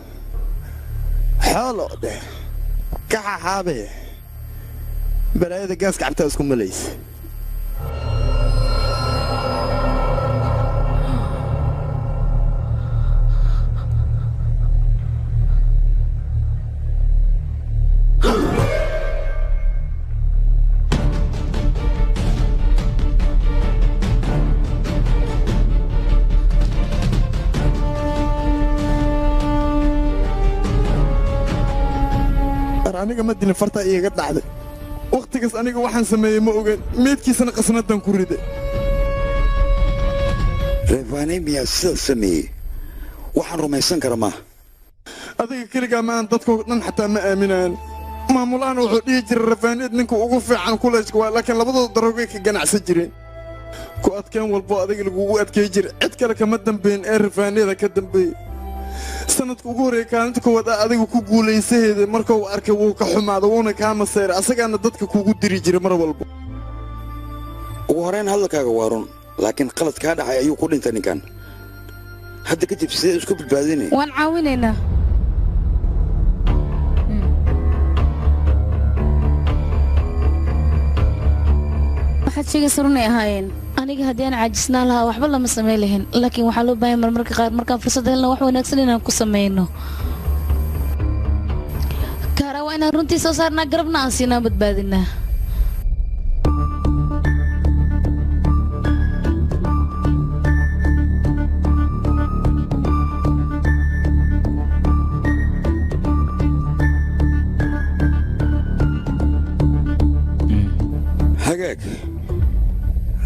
xoolo dheh, ka xaxaabe balaayada gaaska cabtaa isku malaysa. Aniga ma dilin, fartaa iiga dhacday wakhtigaas. Aniga waxaan sameeyey ma ogeyn, meydkiisana qasnadan ku riday. Reefani miyaa sidaas sameeyey? Waxaan rumaysan kara maaha. Adiga keligaa ma aan, dadkoo dhan xataa ma aaminayaan. Maamulahan wuxuu dhihi jiray Rafaaneed ninka ugu fiican kuleejka waa, laakiin labadooda daroogay ka ganacsan jireen. Ku adkeen walbo adiga lagugu adkay jiray, cid kale kama dambeyn ee Rafaaneeda ka dambeeyey. Sanadka ugu horreeya kaalinta koowaad aa adiga ku guulaysaheeda marka uu arkay wuu ka xumaada, wuuna kaa masayray, asagaana dadka kugu diri jiray mar walba. Ugu horrayn hadalkaaga waa run, laakiin qalad kaa dhacay ayuu ku dhintay ninkan. Hadda kadib sidee isku badbaadinay? Waan caawinaynaa. Waxaad sheegaysa runay ahaayeen. Aniga haddii aan caajisnaan lahaa waxba lama samayn lahayn, laakiin waxaa loo baahan marmarka qaar markaan fursad helna wax wanaagsan inaan ku samayno. Kaara waa inaan runtii soo saarnaa, garabna aan siinaa, badbaadinaa. Hagaag,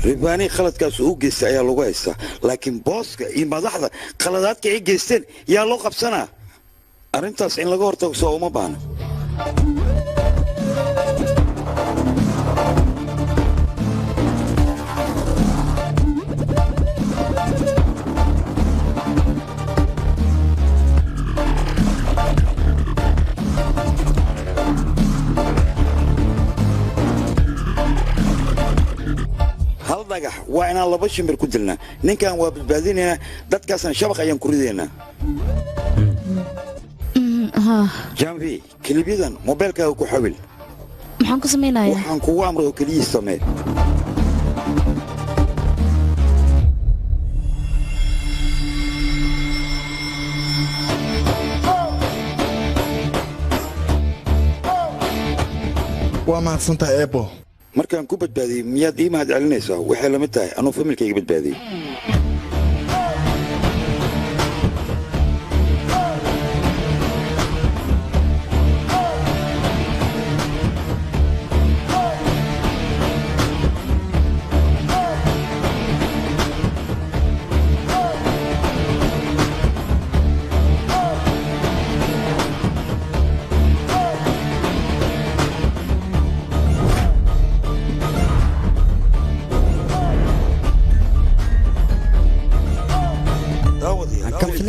Ribaani khaladkaas uu geystay ayaa lagu haystaa, laakiin booska iyo madaxda khaladaadka ay geysteen yaa loo qabsanaa? Arrintaas in laga hortago soo uma baahna? Hal dhagax waa inaan laba shimbir ku dilnaa. Ninkan waa badbaadinaynaa, dadkaasna shabaq ayaan ku ridaynaa. Janvi, kilibyadan mobeelkaaga ku xawil. Maxaan ku samaynayaa? Waxaan kugu amray oo keliyii samee. Waa mahadsantahay, eebo. Markaan ku badbaadiyey miyaad ii mahad celinaysaa? Waxay la mid tahay anuu familkayga badbaadiyey.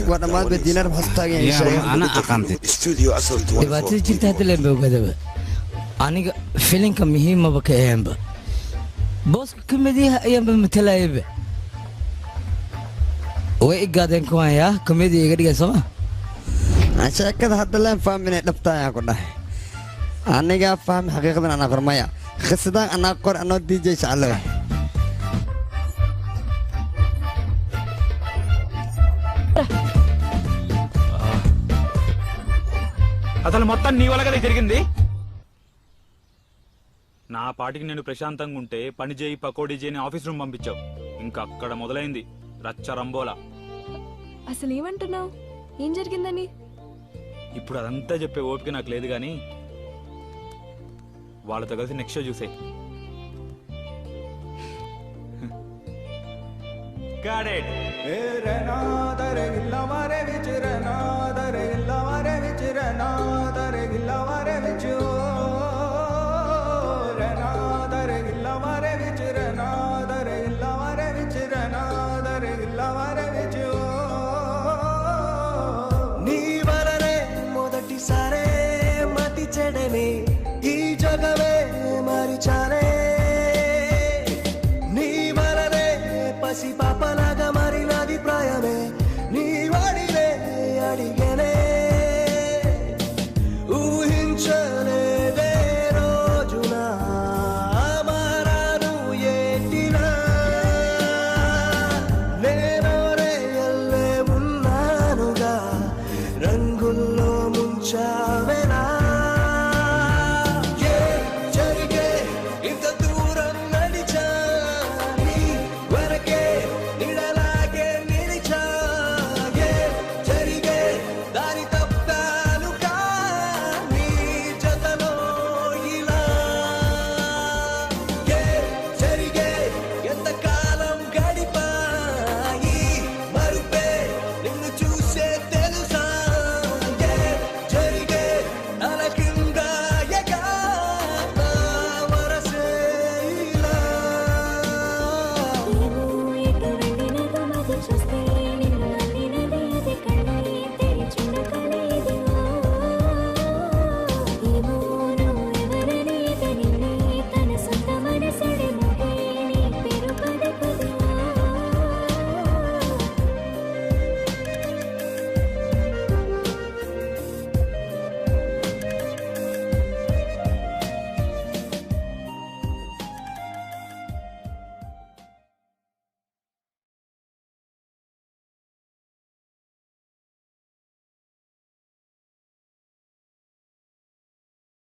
Filmka waa dhammaad ba diinaar maxaa taagan yahay sheega. Ana aqaantay. Studio Asal 24. Dhibaatada jirta hadda leen ba ogaadaba. Aniga filinka muhiimaba ka ahaanba. Booska komediyaha ayaanba matalayaba. Way i gaadeen kuwan yaa komediya iga dhigay sooma. Sheekada hadda leen fahminay dhabta ayaan ku dhahay. Aniga fahmi xaqiiqadan anaa qormaya. Qisadan anaa qor anoo DJ jeclo. అసలు మొత్తం నీ వల్ల కదా జరిగింది. నా పాటికి నేను ప్రశాంతంగా ఉంటే పని చేయి పకోడీ చేయని ఆఫీస్ రూమ్ పంపించావు. ఇంకా అక్కడ మొదలైంది రచ్చ రంబోలా. అసలు ఏమంటున్నావు? ఏం జరిగిందని ఇప్పుడు అదంతా చెప్పే ఓపిక నాకు లేదు, కానీ వాళ్ళతో కలిసి నెక్స్ట్ షో చూసే. Got it. Rehna